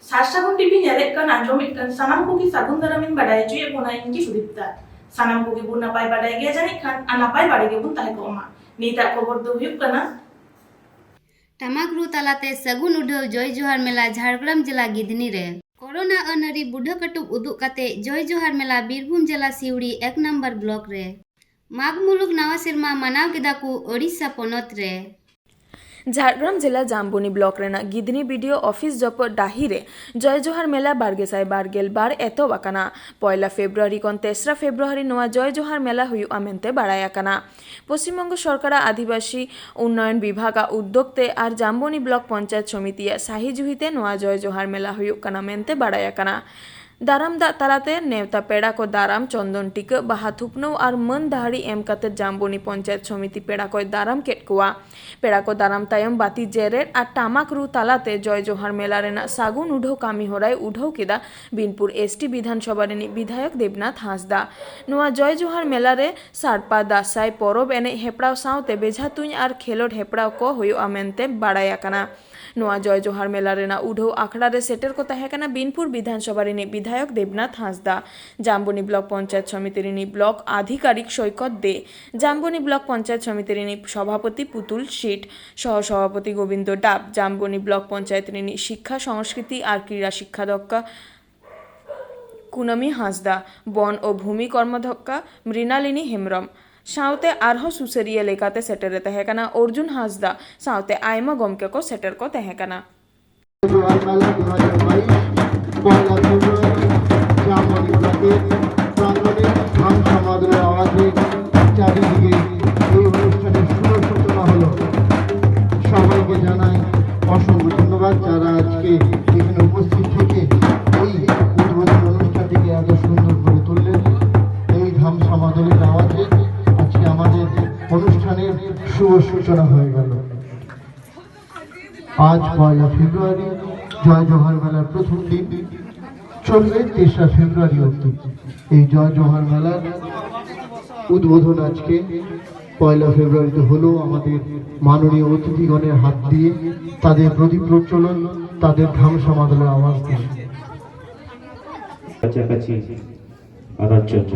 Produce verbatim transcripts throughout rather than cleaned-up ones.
ᱥᱟᱨᱥᱟᱜᱩᱱ TV ᱧᱮᱞᱮᱫ ᱠᱟᱱ, ᱟᱸᱡᱚᱢᱮᱫ ᱠᱟᱱ ᱥᱟᱱᱟᱢ ᱠᱚᱜᱮ ᱥᱟᱹᱜᱩᱱ ᱫᱟᱨᱟᱢᱤᱧ ᱵᱟᱰᱟᱭ ᱦᱚᱪᱚᱭᱮᱫ ᱵᱚᱱᱟ, ᱤᱧ ᱜᱮ ᱥᱩᱫᱤᱯᱛᱟ᱾ ᱥᱟᱱᱟᱢ ᱠᱚᱜᱮ ᱵᱚᱱ ᱱᱟᱯᱟᱭ ᱵᱟᱰᱟᱭ ᱜᱮᱭᱟ ᱡᱟᱹᱱᱤᱡ ᱠᱷᱟᱱ, ᱟᱨ ᱱᱟᱯᱟᱭ ᱵᱟᱲᱮ ᱜᱮᱵᱚᱱ ᱛᱟᱦᱮᱸ ᱠᱚᱜ ᱢᱟ᱾ ᱱᱤᱛᱟᱜ ᱠᱷᱚᱵᱚᱨ ᱫᱚ ᱦᱩᱭᱩᱜ ᱠᱟᱱᱟ, ᱴᱟᱢᱟᱠ ᱨᱩ ᱛᱟᱞᱟᱛᱮ ᱥᱟᱹᱜᱩᱱ ᱩᱰᱷᱟᱹᱣ ᱡᱚᱭ ᱡᱚᱦᱟᱨ ᱢᱮᱞᱟ ᱡᱷᱟᱲᱜᱨᱟᱢ ᱡᱮᱞᱟ ᱜᱤᱫᱷᱱᱤ ᱨᱮ᱾ ᱠᱚᱨᱳᱱᱟ ᱟᱹᱱᱟᱹᱨᱤ ᱵᱩᱰᱷᱟᱹ ᱠᱟᱹᱴᱩᱵ ᱩᱫᱩᱜ ᱠᱟᱛᱮ ᱡᱚᱭ ᱡᱚᱦᱟᱨ ᱢᱮᱞᱟ ᱵᱤᱨᱵᱷᱩᱢ ᱡᱮᱞᱟ ᱥᱤᱣᱲᱤ ᱮᱠ ᱱᱟᱢᱵᱟᱨ ᱵᱞᱚᱠ ᱨᱮ᱾ ᱢᱟᱜᱽ ᱢᱩᱞᱩᱜ ᱱᱟᱣᱟ ᱥᱮᱨᱢᱟ ᱢᱟᱱᱟᱣ ᱠᱮᱫᱟ ᱠᱚ ᱳᱰᱤᱥᱟ ᱯᱚᱱᱚᱛ ᱨᱮ᱾ ᱡᱷᱟᱲᱜᱨᱟᱢ ᱡᱮᱞᱟ ᱡᱟᱢᱵᱚᱱᱤ ᱵᱞᱚᱠ ᱨᱮᱱᱟᱜ ᱜᱤᱫᱷᱱᱤ ᱵᱤᱰᱤᱳ ᱚᱯᱷᱤᱥ ᱡᱚᱯᱚᱜ ᱰᱟᱹᱦᱤ ᱨᱮ ᱡᱚᱭ ᱡᱚᱦᱟᱨ ᱢᱮᱞᱟ ᱵᱟᱨ ᱜᱮᱥᱟᱭ ᱵᱟᱨ ᱜᱮᱞ ᱵᱟᱨ ᱮᱛᱚᱦᱚᱵ ᱟᱠᱟᱱᱟ᱾ ᱯᱚᱭᱞᱟ ᱯᱷᱮᱵᱽᱨᱩᱣᱟᱨᱤ ᱠᱷᱚᱱ ᱛᱮᱥᱨᱟ ᱯᱷᱮᱵᱽᱨᱩᱣᱟᱨᱤ ᱱᱚᱣᱟ ᱡᱚᱭ ᱡᱚᱦᱟᱨ ᱢᱮᱞᱟ ᱦᱩᱭᱩᱜᱼᱟ ᱢᱮᱱᱛᱮ ᱵᱟᱲᱟᱭ ᱟᱠᱟᱱᱟ᱾ ᱯᱚᱥᱪᱤᱢ ᱵᱚᱝᱜᱚ ᱥᱚᱨᱠᱟᱨᱟᱜ ᱟᱹᱫᱤᱵᱟᱹᱥᱤ ᱩᱱᱱᱚᱭᱚᱱ ᱵᱤᱵᱷᱟᱜᱽ ᱟᱜ ᱩᱫᱽᱫᱳᱜᱽ ᱛᱮ ᱟᱨ ᱡᱟᱢᱵᱚᱱᱤ ᱵᱞᱚᱠ ᱯᱚᱧᱪᱟᱭᱮᱛ ᱥᱚᱢᱤᱛᱤᱭᱟᱜ ᱥᱟᱹᱦᱤ ᱡᱩᱦᱤ ᱛᱮ ᱱᱚᱣᱟ ᱡᱚᱭ ᱡᱚᱦᱟᱨ ᱢᱮᱞᱟ ᱦᱩᱭᱩᱜ ᱠᱟᱱᱟ ᱢᱮᱱᱛᱮ ᱵᱟᱲᱟᱭ ᱟᱠᱟᱱᱟ᱾ ᱫᱟᱨᱟᱢ ᱫᱟᱜ ᱛᱟᱞᱟᱛᱮ ᱱᱮᱣᱛᱟ ᱯᱮᱲᱟ ᱠᱚ ᱫᱟᱨᱟᱢ, ᱪᱚᱱᱫᱚᱱ ᱴᱤᱠᱟᱹᱜ, ᱵᱟᱦᱟ ᱛᱷᱩᱯᱱᱟᱹᱣ ᱟᱨ ᱢᱟᱹᱱ ᱫᱟᱹᱦᱲᱤ ᱮᱢ ᱠᱟᱛᱮ ᱡᱟᱢᱵᱚᱱᱤ ᱯᱚᱧᱪᱟᱭᱮᱛ ᱥᱚᱢᱤᱛᱤ ᱯᱮᱲᱟ ᱠᱚᱭ ᱫᱟᱨᱟᱢ ᱠᱮᱫ ᱠᱚᱣᱟ᱾ ᱯᱮᱲᱟ ᱠᱚ ᱫᱟᱨᱟᱢ ᱛᱟᱭᱚᱢ ᱵᱟᱹᱛᱤ ᱡᱮᱨᱮᱫ ᱟᱨ ᱴᱟᱢᱟᱠ ᱨᱩ ᱛᱟᱞᱟᱛᱮ ᱡᱚᱭ ᱡᱚᱦᱟᱨ ᱢᱮᱞᱟ ᱨᱮᱱᱟᱜ ᱥᱟᱹᱜᱩᱱ ᱩᱰᱷᱟᱹᱣ ᱠᱟᱹᱢᱤ ᱦᱚᱨᱟᱭ ᱩᱰᱷᱟᱹᱣ ᱠᱮᱫᱟ ᱵᱤᱱᱯᱩᱨ ᱮᱥᱴᱤ ᱵᱤᱫᱷᱟᱱ ᱥᱚᱵᱷᱟ ᱨᱤᱱᱤᱡ ᱵᱤᱫᱷᱟᱭᱚᱠ ᱫᱮᱵᱽᱱᱟᱛᱷ ᱦᱟᱸᱥᱫᱟ᱾ ᱱᱚᱣᱟ ᱡᱚᱭ ᱡᱚᱦᱟᱨ ᱢᱮᱞᱟ ᱨᱮ ᱥᱟᱲᱯᱟ ᱫᱟᱸᱥᱟᱭ ᱯᱚᱨᱚᱵᱽ ᱮᱱᱮᱡ ᱦᱮᱯᱨᱟᱣ ᱥᱟᱶᱛᱮ ᱵᱮᱡᱷᱟ ᱛᱩᱧ ᱟᱨ ᱠᱷᱮᱞᱳᱰ ᱦᱮᱯᱨᱟᱣ ᱠᱚ ᱦᱩᱭᱩᱜᱼᱟ ᱢᱮᱱᱛᱮ ᱵᱟᱲᱟᱭ ᱟᱠᱟᱱᱟ᱾ ᱱᱚᱣᱟ ᱡᱚᱭ ᱡᱚᱦᱟᱨ ᱢᱮᱞᱟ ᱨᱮᱱᱟᱜ ᱩᱰᱷᱟᱹᱣ ᱟᱠᱷᱲᱟ ᱨᱮ ᱥᱮᱴᱮᱨ ᱠᱚ ᱛᱟᱦᱮᱸ ᱠᱟᱱᱟ ᱵᱤᱱᱯᱩᱨ ᱵᱤᱫᱷᱟᱱ ᱥᱚᱵᱷᱟ ᱨᱤᱱᱤᱡ ᱵᱤᱫᱷᱟᱭᱚᱠ ᱫᱮᱵᱽᱱᱟᱛᱷ ᱦᱟᱸᱥᱫᱟ, ᱡᱟᱢᱵᱚᱱᱤ ᱵᱞᱚᱠ ᱯᱚᱧᱪᱟᱭᱮᱛ ᱥᱚᱢᱤᱛᱤ ᱨᱤᱱᱤᱡ ᱵᱞᱚᱠ ᱟᱫᱷᱤᱠᱟᱨᱤᱠ ᱥᱚᱭᱠᱚᱛ ᱫᱮ, ᱡᱟᱢᱵᱚᱱᱤ ᱵᱞᱚᱠ ᱯᱚᱧᱪᱟᱭᱮᱛ ᱥᱚᱢᱤᱛᱤ ᱨᱤᱱᱤᱡ ᱥᱚᱵᱷᱟᱯᱚᱛᱤ ᱯᱩᱛᱩᱞ ᱥᱤᱴ, ᱥᱚᱦᱚ ᱥᱚᱵᱷᱟᱯᱚᱛᱤ ᱜᱳᱵᱤᱱᱫᱚ ᱰᱟᱵ, ᱡᱟᱢᱵᱚᱱᱤ ᱵᱞᱚᱠ ᱯᱚᱧᱪᱟᱭᱮᱛ ᱨᱤᱱᱤᱡ ᱥᱤᱠᱠᱷᱟ ᱥᱚᱝᱥᱠᱨᱤᱛᱤ ᱟᱨ ᱠᱨᱤᱲᱟ ᱥᱤᱠᱠᱷᱟ ᱫᱚᱠᱠᱟ ᱠᱩᱱᱟᱹᱢᱤ ᱦᱟᱸᱥᱫᱟ, ᱵᱚᱱ ᱳ ᱵᱷᱩᱢᱤ ᱠᱚᱨᱢᱚᱫᱷᱚᱠᱠᱟ ᱢᱨᱤᱱᱟᱞᱤᱱᱤ ᱦᱮᱢᱵᱽᱨᱚᱢ, ᱥᱟᱶᱛᱮ ᱟᱨᱦᱚᱸ ᱥᱩᱥᱟᱹᱨᱤᱭᱟᱹ ᱞᱮᱠᱟᱛᱮ ᱥᱮᱴᱮᱨᱮ ᱛᱟᱦᱮᱸ ᱠᱟᱱᱟ ᱚᱨᱡᱩᱱ ᱦᱟᱸᱥᱫᱟ, ᱥᱟᱶᱛᱮ ᱟᱭᱢᱟ ᱜᱚᱢᱠᱮ ᱠᱚ ᱥᱮᱴᱮᱨ ᱠᱚ ᱛᱟᱦᱮᱸ ᱠᱟᱱᱟ᱾ ᱡᱚᱦᱟᱨ ᱢᱮᱞᱟ ᱫᱩ ᱦᱟᱡᱟᱨ ᱵᱟᱭᱤᱥ, ᱯᱚᱭᱞᱟ ᱯᱷᱮᱵᱽᱨᱩᱣᱟᱨᱤ, ᱡᱟᱢᱵᱚᱱᱤ ᱵᱞᱚᱠᱮ ᱯᱨᱟᱝᱜᱚᱱᱮ ধাম সমাদরের আওয়াজে চারিদিকে এই অনুষ্ঠানের শুভ সূচনা হলো। সবাইকে জানাই অসংখ্য ধন্যবাদ, যারা আজকে এখানে উপস্থিত থেকে এই উদ্বোধন অনুষ্ঠানটিকে এত সুন্দর করে তুললেন। এই ধাম সমাদরের আওয়াজে আজকে আমাদের অনুষ্ঠানের শুভ সূচনা হয়ে গেল। আজ পয়লা ফেব্রুয়ারি, জয় জোহার মেলার প্রথম দিন, চলবে তেসরা ফেব্রুয়ারি অবধি। এই জয় জোহার মেলার উদ্বোধন আজকে পয়লা ফেব্রুয়ারিতে হলো আমাদের মাননীয় অতিথিগণের হাত দিয়ে। তাদের প্রদীপ প্রজ্বলন, তাদের ধাম সমাদরে আওয়াজ দিন। কাছাকাছি আনার জন্য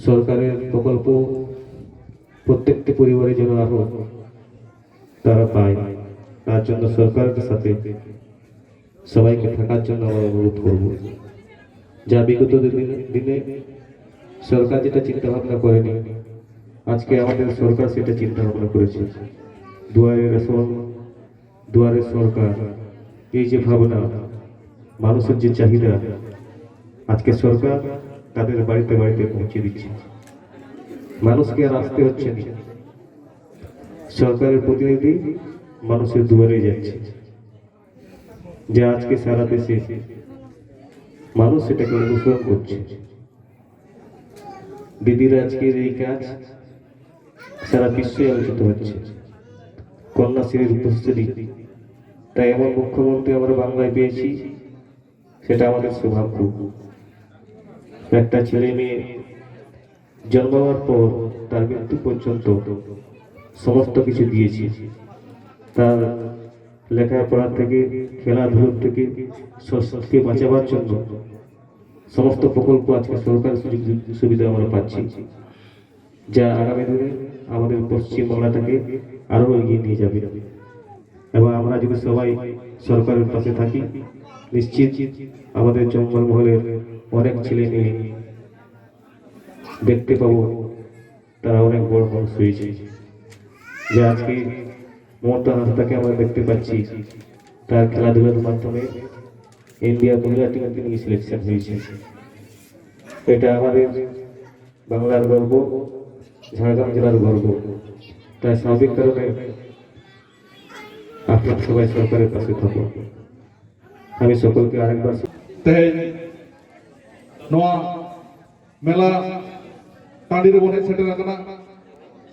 সরকারের প্রকল্প প্রত্যেকটি পরিবারে যেন আরো তারা পায়, তার জন্য সরকারের সাথে সবাইকে থাকার জন্য আমরা অনুরোধ করব। যা বিগত দিনে দিনে সরকার যেটা চিন্তা ভাবনা করেনি, আজকে আমাদের সরকার সেটা চিন্তা ভাবনা করেছে। দুয়ারে রেশন, দুয়ারে সরকার, এই যে ভাবনা, মানুষের যে চাহিদা, আজকে সরকার তাদের বাড়িতে বাড়িতে পৌঁছে দিচ্ছে। মানুষকে আর আসতে হচ্ছে না, সরকারের প্রতিনিধি মানুষের দুয়ারে যাচ্ছে, যা আজকে সারা দেশে মানুষ সেটাকে অনুসরণ করছে। দিদির আজকের এই কাজ সারা বিশ্বই আলোচিত হচ্ছে। কন্যাশ্রীর উপস্থিতি, তাই এমন মুখ্যমন্ত্রী আমরা বাংলায় পেয়েছি, সেটা আমাদের সৌভাগ্য। একটা ছেলে মেয়ে জন্মাবার পর তার মৃত্যু পর্যন্ত সমস্ত কিছু দিয়েছি। তার লেখাপড়া থেকে, খেলাধুলো থেকে, স্বাস্থ্যকে বাঁচাবার জন্য সমস্ত প্রকল্প আজকে সরকারি সুযোগ সুবিধা আমরা পাচ্ছি, যা আগামী দিনে আমাদের পশ্চিমবাংলাটাকে আরো এগিয়ে নিয়ে যাবে। এবং আমরা যদি সবাই সরকারের পাশে থাকি, নিশ্চিত আমাদের জঙ্গলমহলের অনেক ছেলে মেয়ে দেখতে পাবো, তারা অনেক বড় মানুষ হয়েছে। যে আজকে মমতা হাসদাকে আমরা দেখতে পাচ্ছি, তার খেলাধুলার মাধ্যমে ইন্ডিয়া মহিলা টিমে তিনি সিলেকশন হয়েছে। এটা আমাদের বাংলার গর্ব, ঝাড়গ্রাম জেলার গর্ব। তাই স্বাভাবিক কারণে আপনারা সবাই সরকারের পাশে থাকুন। আমি সকলকে আরেকবার ᱛᱮᱦᱮᱧ ᱱᱚᱣᱟ ᱢᱮᱞᱟ ᱴᱟᱺᱰᱤ ᱨᱮᱵᱚᱱ ᱦᱮᱡ ᱥᱮᱴᱮᱨ ᱟᱠᱟᱱᱟ᱾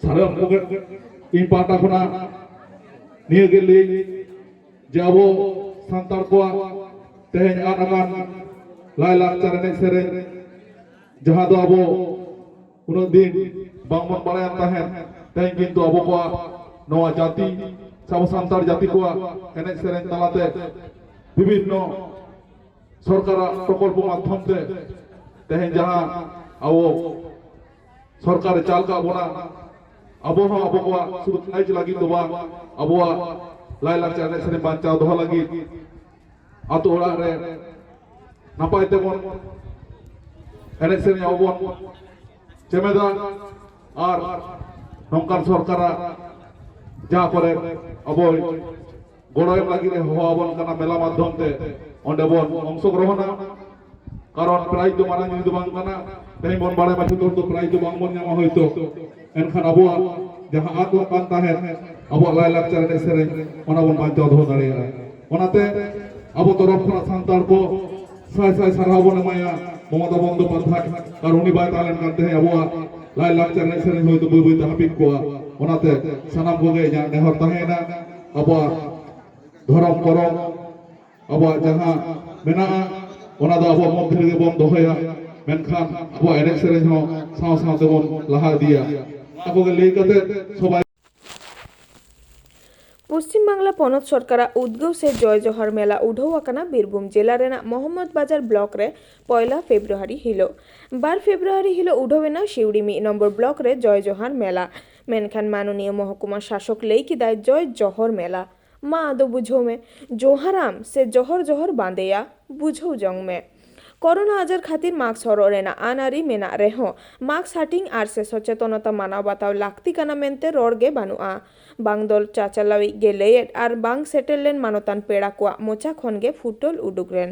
ᱥᱟᱱᱟᱢ ᱠᱚᱜᱮ ᱤᱧ ᱯᱟᱦᱴᱟ ᱠᱷᱚᱱᱟᱜ ᱱᱤᱭᱟᱹ ᱜᱮ ᱞᱟᱹᱭ ᱡᱮ ᱟᱵᱚ ᱥᱟᱱᱛᱟᱲ ᱠᱚᱣᱟᱜ ᱛᱮᱦᱮᱧ ᱟᱫ ᱟᱠᱟᱱ ᱞᱟᱭᱼᱞᱟᱠᱪᱟᱨ, ᱮᱱᱮᱡ ᱥᱮᱨᱮᱧ, ᱡᱟᱦᱟᱸ ᱫᱚ ᱟᱵᱚ ᱩᱱᱟᱹᱜ ᱫᱤᱱ ᱵᱟᱝᱵᱚᱱ ᱵᱟᱲᱟᱭᱟ ᱛᱟᱦᱮᱸᱫ, ᱛᱮᱦᱮᱧ ᱠᱤᱱᱛᱩ ᱟᱵᱚ ᱠᱚᱣᱟᱜ ᱱᱚᱣᱟ ᱡᱟᱹᱛᱤ ᱟᱵᱚ ᱥᱟᱱᱛᱟᱲ ᱡᱟᱹᱛᱤ ᱠᱚᱣᱟᱜ ᱮᱱᱮᱡ ᱥᱮᱨᱮᱧ ᱛᱟᱞᱟᱛᱮ ᱵᱤᱵᱷᱤᱱᱱᱚ ᱥᱚᱨᱠᱟᱨᱟᱜ ᱯᱨᱚᱠᱚᱞᱯᱚ ᱢᱟᱫᱽᱫᱷᱚᱢ ᱛᱮ ᱛᱮᱦᱮᱧ ᱡᱟᱦᱟᱸ ᱟᱵᱚ ᱥᱚᱨᱠᱟᱨᱮ ᱪᱟᱞ ᱠᱟᱜ ᱵᱚᱱᱟ, ᱟᱵᱚ ᱦᱚᱸ ᱟᱵᱚ ᱠᱚᱣᱟᱜ ᱥᱩᱫᱷᱩ ᱯᱨᱟᱭᱤᱡᱽ ᱞᱟᱹᱜᱤᱫ ᱫᱚ ᱵᱟᱝ, ᱟᱵᱚᱣᱟᱜ ᱞᱟᱭᱼᱞᱟᱠᱪᱟᱨ ᱮᱱᱮᱡ ᱥᱮᱨᱮᱧ ᱵᱟᱧᱪᱟᱣ ᱫᱚᱦᱚ ᱞᱟᱹᱜᱤᱫ ᱟᱛᱳ ᱚᱲᱟᱜ ᱨᱮ ᱱᱟᱯᱟᱭ ᱛᱮᱵᱚᱱ ᱮᱱᱮᱡ ᱥᱮᱨᱮᱧ ᱟᱵᱚ ᱵᱚᱱ ᱪᱮᱢᱮᱫᱟ᱾ ᱟᱨ ᱱᱚᱝᱠᱟᱱ ᱥᱚᱨᱠᱟᱨᱟᱜ ᱡᱟᱦᱟᱸ ᱠᱚᱨᱮ ᱟᱵᱚ ᱜᱚᱲᱚ ᱮᱢ ᱞᱟᱹᱜᱤᱫ ᱮ ᱦᱚᱦᱚ ᱟᱵᱚᱱ ᱠᱟᱱᱟ ᱢᱮᱞᱟ ᱢᱟᱫᱽᱫᱷᱚᱢ ᱛᱮ, ᱚᱸᱰᱮ ᱵᱚᱱ ᱚᱝᱥᱚᱜᱨᱚᱦᱚᱱᱟ᱾ ᱠᱟᱨᱚᱱ ᱯᱨᱟᱭᱤᱡᱽ ᱫᱚ ᱢᱟᱨᱟᱝ ᱡᱤᱱᱤᱥ ᱫᱚ ᱵᱟᱝ ᱠᱟᱱᱟ᱾ ᱛᱮᱦᱮᱧ ᱵᱚᱱ ᱵᱟᱲᱟᱭ ᱢᱟ ᱡᱷᱚᱛᱚ ᱦᱚᱲ ᱫᱚ ᱯᱨᱟᱭᱤᱡᱽ ᱫᱚ ᱵᱟᱝ ᱵᱚᱱ ᱧᱟᱢᱟ ᱦᱚᱭᱛᱚ, ᱮᱱᱠᱷᱟᱱ ᱟᱵᱚᱣᱟᱜ ᱡᱟᱦᱟᱸ ᱟᱫᱚᱜ ᱠᱟᱱ ᱛᱟᱦᱮᱸᱫ ᱟᱵᱚᱣᱟᱜ ᱞᱟᱭᱼᱞᱟᱠᱪᱟᱨ ᱮᱱᱮᱡ ᱥᱮᱨᱮᱧ, ᱚᱱᱟ ᱵᱚᱱ ᱵᱟᱧᱪᱟᱣ ᱫᱚᱦᱚ ᱫᱟᱲᱮᱭᱟᱜᱼᱟ᱾ ᱚᱱᱟᱛᱮ ᱟᱵᱚ ᱛᱚᱨᱚᱯ ᱠᱷᱚᱱᱟᱜ ᱥᱟᱱᱛᱟᱲ ᱠᱚ ᱥᱟᱭ ᱥᱟᱭ ᱥᱟᱨᱦᱟᱣ ᱵᱚᱱ ᱮᱢᱟᱭᱟ ᱢᱚᱢᱚᱛᱟ ᱵᱚᱱᱫᱳᱯᱟᱫᱽᱫᱷᱟᱭ, ᱟᱨ ᱩᱱᱤ ᱵᱟᱭ ᱛᱟᱦᱮᱸ ᱞᱮᱱᱠᱷᱟᱱ ᱛᱮᱦᱮᱧ ᱟᱵᱚᱣᱟᱜ ᱞᱟᱭᱼᱞᱟᱠᱪᱟᱨ ᱮᱱᱮᱡ ᱥᱮᱨᱮᱧ ᱦᱚᱭᱛᱳ ᱵᱟᱹᱭ ᱵᱟᱹᱭᱛᱮ ᱦᱟᱹᱯᱤᱫ ᱠᱚᱜᱼᱟ᱾ ᱚᱱᱟᱛᱮ ᱥᱟᱱᱟᱢ ᱠᱚᱜᱮ ᱤᱧᱟᱹᱜ ᱱᱮᱦᱚᱨ ᱛᱟᱦᱮᱸᱭᱮᱱᱟ, ᱟᱵᱚᱣᱟᱜ ᱫᱷᱚᱨᱚᱢ ᱠᱚᱨᱚᱢ, ᱟᱵᱚᱣᱟᱜ ᱡᱟᱦᱟᱸ ᱢᱮᱱᱟᱜᱼᱟ, ᱚᱱᱟ ᱫᱚ ᱟᱵᱚᱣᱟᱜ ᱢᱚᱫᱽᱫᱷᱮ ᱨᱮᱜᱮ ᱵᱚᱱ ᱫᱚᱦᱚᱭᱟ, ᱢᱮᱱᱠᱷᱟᱱ ᱟᱵᱚᱣᱟᱜ ᱮᱱᱮᱡ ᱥᱮᱨᱮᱧ ᱦᱚᱸ ᱥᱟᱶ ᱥᱟᱶ ᱛᱮᱵᱚᱱ ᱞᱟᱦᱟ ᱤᱫᱤᱭᱟ᱾ ᱚᱱᱟ ᱠᱚᱜᱮ ᱞᱟᱹᱭ ᱠᱟᱛᱮ ᱥᱚᱵᱟᱭ ᱯᱚᱥᱪᱤᱢ ᱵᱟᱝᱞᱟ ᱯᱚᱱᱚᱛ ᱥᱚᱨᱠᱟᱨᱟᱜ ᱩᱫᱽᱜᱟᱹᱣ ᱥᱮ ᱡᱚᱭ ᱡᱚᱦᱟᱨ ᱢᱮᱞᱟ ᱩᱰᱷᱟᱹᱣ ᱟᱠᱟᱱᱟ ᱵᱤᱨᱵᱷᱩᱢ ᱡᱮᱞᱟ ᱨᱮᱱᱟᱜ ᱢᱚᱦᱚᱢᱢᱚᱫᱽ ᱵᱟᱡᱟᱨ ᱵᱞᱚᱠ ᱨᱮ ᱯᱚᱭᱞᱟ ᱯᱷᱮᱵᱽᱨᱩᱣᱟᱨᱤ ᱦᱤᱞᱳᱜ᱾ ᱵᱟᱨ ᱯᱷᱮᱵᱽᱨᱩᱣᱟᱨᱤ ᱦᱤᱞᱳᱜ ᱩᱰᱷᱟᱹᱣ ᱮᱱᱟ ᱥᱤᱣᱲᱤ ᱢᱤᱫ ᱱᱚᱢᱵᱚᱨ ᱵᱞᱚᱠ ᱨᱮ ᱡᱚᱭ ᱡᱚᱦᱟᱨ ᱢᱮᱞᱟ᱾ ᱢᱮᱱᱠᱷᱟᱱ ᱢᱟᱱᱚᱱᱤᱭᱚ ᱢᱚᱦᱚᱠᱩᱢᱟ ᱥᱟᱥᱚᱠ ᱞᱟᱹᱭ ᱠᱮᱫᱟᱭ, "ᱡᱚᱭ ᱡᱚᱦᱚᱨ ᱢᱮᱞᱟ, ᱢᱟ ᱟᱫᱚ ᱵᱩᱡᱷᱟᱹᱣ ᱢᱮ, ᱡᱚᱦᱟᱨᱟᱢ ᱥᱮ ᱡᱚᱦᱚᱨ ᱡᱚᱦᱚᱨ ᱵᱟᱸᱫᱮᱭᱟ, ᱵᱩᱡᱷᱟᱹᱣ ᱡᱚᱝ ᱢᱮ᱾ ᱠᱚᱨᱳᱱᱟ ᱟᱡᱟᱨ ᱠᱷᱟᱹᱛᱤᱨ ᱢᱟᱥᱠ ᱦᱚᱨᱚᱜ ᱨᱮᱱᱟᱜ ᱟᱹᱱ ᱟᱹᱨᱤ ᱢᱮᱱᱟᱜ ᱨᱮᱦᱚᱸ, ᱢᱟᱥᱠ ᱦᱟᱹᱴᱤᱧ ᱟᱨ ᱥᱮ ᱥᱚᱪᱮᱛᱚᱱᱚᱛᱟ ᱢᱟᱱᱟᱣ ᱵᱟᱛᱟᱣ ᱞᱟᱹᱠᱛᱤ ᱠᱟᱱᱟ ᱢᱮᱱᱛᱮ ᱨᱚᱲ ᱜᱮ ᱵᱟᱹᱱᱩᱜᱼᱟ᱾ ᱵᱟᱝ ᱫᱚ ᱪᱟᱪᱟᱞᱟᱣᱤᱡ ᱜᱮ ᱞᱟᱹᱭᱮᱫ ᱟᱨ ᱵᱟᱝ ᱥᱮᱴᱮᱨ ᱞᱮᱱ ᱢᱟᱱᱚᱛᱟᱱ ᱯᱮᱲᱟ ᱠᱚᱣᱟᱜ ᱢᱚᱪᱟ ᱠᱷᱚᱱ ᱜᱮ ᱯᱷᱩᱴᱟᱹᱞ ᱩᱰᱩᱠ ᱨᱮᱱ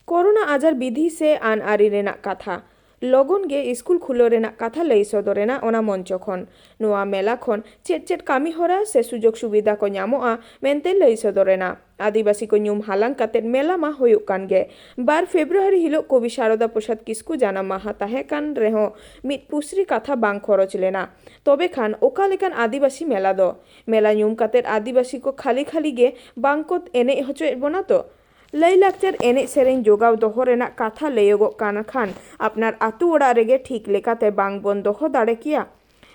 ᱠᱚᱨᱳᱱᱟ ᱟᱡᱟᱨ ᱵᱤᱫᱷᱤ ᱥᱮ ᱟᱹᱱ ᱟᱹᱨᱤ ᱨᱮᱱᱟᱜ ᱠᱟᱛᱷᱟ᱾ ᱞᱚᱜᱚᱱ ᱜᱮ ᱤᱥᱠᱩᱞ ᱠᱷᱩᱞᱟᱹᱣ ᱨᱮᱱᱟᱜ ᱠᱟᱛᱷᱟ ᱞᱟᱹᱭ ᱥᱚᱫᱚᱨ ᱮᱱᱟ ᱚᱱᱟ ᱢᱚᱧᱪᱚ ᱠᱷᱚᱱ᱾ ᱱᱚᱣᱟ ᱢᱮᱞᱟ ᱠᱷᱚᱱ ᱪᱮᱫ ᱪᱮᱫ ᱠᱟᱹᱢᱤ ᱦᱚᱨᱟ ᱥᱮ ᱥᱩᱡᱳᱜᱽ ᱥᱩᱵᱤᱫᱷᱟ ᱠᱚ ᱧᱟᱢᱚᱜᱼᱟ ᱢᱮᱱᱛᱮ ᱞᱟᱹᱭ ᱥᱚᱫᱚᱨ ᱮᱱᱟ᱾ ᱟᱹᱫᱤᱵᱟᱹᱥᱤ ᱠᱚ ᱧᱩᱢ ᱦᱟᱞᱟᱝ ᱠᱟᱛᱮ ᱢᱮᱞᱟ ᱢᱟ ᱦᱩᱭᱩᱜ ᱠᱟᱱ ᱜᱮ᱾ ᱵᱟᱨ ᱯᱷᱮᱵᱽᱨᱩᱣᱟᱨᱤ ᱦᱤᱞᱳᱜ ᱠᱚᱵᱤ ᱥᱟᱨᱚᱫᱟ ᱯᱨᱚᱥᱟᱫᱽ ᱠᱤᱥᱠᱩ ᱡᱟᱱᱟᱢ ᱢᱟᱦᱟ ᱛᱟᱦᱮᱸ ᱠᱟᱱ ᱨᱮᱦᱚᱸ ᱢᱤᱫ ᱯᱩᱥᱨᱤ ᱠᱟᱛᱷᱟ ᱵᱟᱝ ᱠᱷᱚᱨᱚᱪ ᱞᱮᱱᱟ᱾ ᱛᱚᱵᱮ ᱠᱷᱟᱱ ᱚᱠᱟ ᱞᱮᱠᱟᱱ ᱟᱹᱫᱤᱵᱟᱹᱥᱤ ᱢᱮᱞᱟ ᱫᱚ? ᱢᱮᱞᱟ ᱧᱩᱢ ᱠᱟᱛᱮ ᱟᱹᱫᱤᱵᱟᱹᱥᱤ ᱠᱚ ᱠᱷᱟᱹᱞᱤ ᱠᱷᱟᱹᱞᱤ ᱜᱮ ᱵᱟᱝ ᱠᱚ ᱮᱱᱮᱡ ᱦᱚᱪᱚᱭᱮᱫ ᱵᱚᱱᱟ ᱛᱚ? ᱞᱟᱹᱭᱼᱞᱟᱠᱪᱟᱨ ᱮᱱᱮᱡ ᱥᱮᱨᱮᱧ ᱡᱚᱜᱟᱣ ᱫᱚᱦᱚ ᱨᱮᱱᱟᱜ ᱠᱟᱛᱷᱟ ᱞᱟᱹᱭᱚᱜᱚᱜ ᱠᱟᱱ ᱠᱷᱟᱱ ᱟᱯᱱᱟᱨ ᱟᱹᱛᱩ ᱚᱲᱟᱜ ᱨᱮᱜᱮ ᱴᱷᱤᱠ ᱞᱮᱠᱟᱛᱮ ᱵᱟᱝ ᱵᱚᱱ ᱫᱚᱦᱚ ᱫᱟᱲᱮ ᱠᱮᱭᱟ?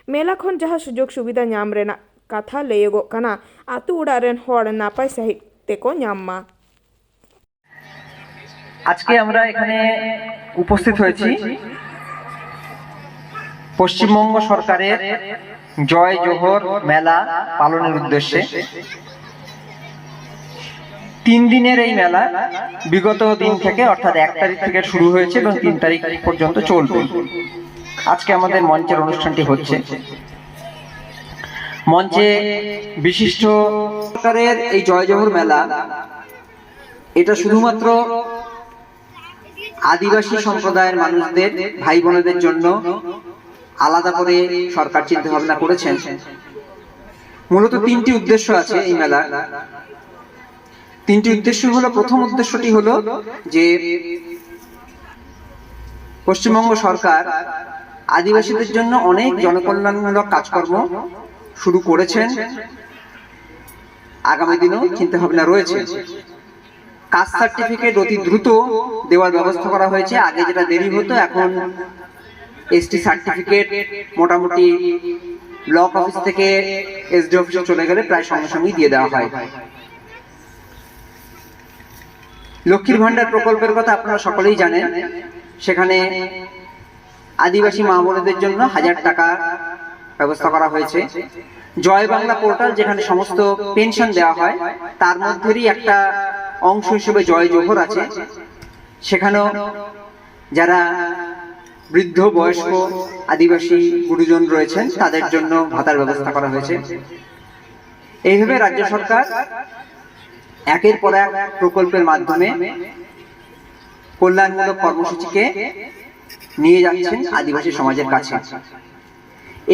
ᱢᱮᱞᱟ ᱠᱷᱚᱱ ᱡᱟᱦᱟᱸ ᱥᱩᱡᱳᱜᱽ ᱥᱩᱵᱤᱫᱷᱟ ᱧᱟᱢ ᱨᱮᱱᱟᱜ ᱠᱟᱛᱷᱟ ᱞᱟᱹᱭᱚᱜᱚᱜ ᱠᱟᱱᱟ, ᱟᱛᱳ ᱚᱲᱟᱜ ᱨᱮᱱ ᱦᱚᱲ ᱱᱟᱯᱟᱭ ᱥᱟᱺᱦᱤᱡ ᱛᱮᱠᱚ ᱧᱟᱢ ᱢᱟ᱾ আজকে আমরা এখানে উপস্থিত হয়েছি পশ্চিমবঙ্গ সরকারের জয় জোহর মেলা পালনের উদ্দেশ্যে। তিন দিনের এই মেলা বিগত দিন থেকে, অর্থাৎ এক তারিখ থেকে শুরু হয়েছে এবং তিন তারিখ পর্যন্ত চলবে। আজকে আমাদের মঞ্চের অনুষ্ঠানটি হচ্ছে। মঞ্চে বিশিষ্ট সরকারের এই জয় জোহর মেলা, এটা শুধুমাত্র আদিবাসী সম্প্রদায়ের মানুষদের, ভাই বোনেদের জন্য আলাদা করে সরকার চিন্তা ভাবনা করেছেন। মূলত তিনটি উদ্দেশ্য আছে এই মেলার। তিনটি উদ্দেশ্য হলো, প্রথম উদ্দেশ্যটি হলো যে পশ্চিমবঙ্গ সরকার আদিবাসীদের জন্য অনেক জনকল্যাণমূলক কাজকর্ম শুরু করেছেন, আগামী দিনেও চিন্তা ভাবনা রয়েছে। কাস্ট সার্টিফিকেট অতি দ্রুত দেওয়ার ব্যবস্থা করা হয়েছে। আগে যেটা দেরি হতো, এখন এসটি সার্টিফিকেট মোটামুটি ব্লক অফিস থেকে এসডি অফিসে চলে গেলে প্রায় সঙ্গে সঙ্গেই দিয়ে দেওয়া হয়। লক্ষ্মীর ভাণ্ডার প্রকল্পের কথা আপনারা সকলেই জানেন। সেখানে আদিবাসী মা বোনেদের জন্য হাজার টাকা ব্যবস্থা করা হয়েছে। জয় বাংলা পোর্টাল, যেখানে সমস্ত পেনশন দেওয়া হয়, তার মধ্যেরই একটা অংশ হিসেবে জয় জোহর আছে। সেখানেও যারা বৃদ্ধ বয়স্ক আদিবাসী গুরুজন রয়েছেন, তাদের জন্য ভাতার ব্যবস্থা করা হয়েছে। এইভাবে রাজ্য সরকার একের পর এক প্রকল্পের মাধ্যমে কল্যাণমূলক কর্মসূচিকে নিয়ে যাচ্ছেন আদিবাসী সমাজের কাছে।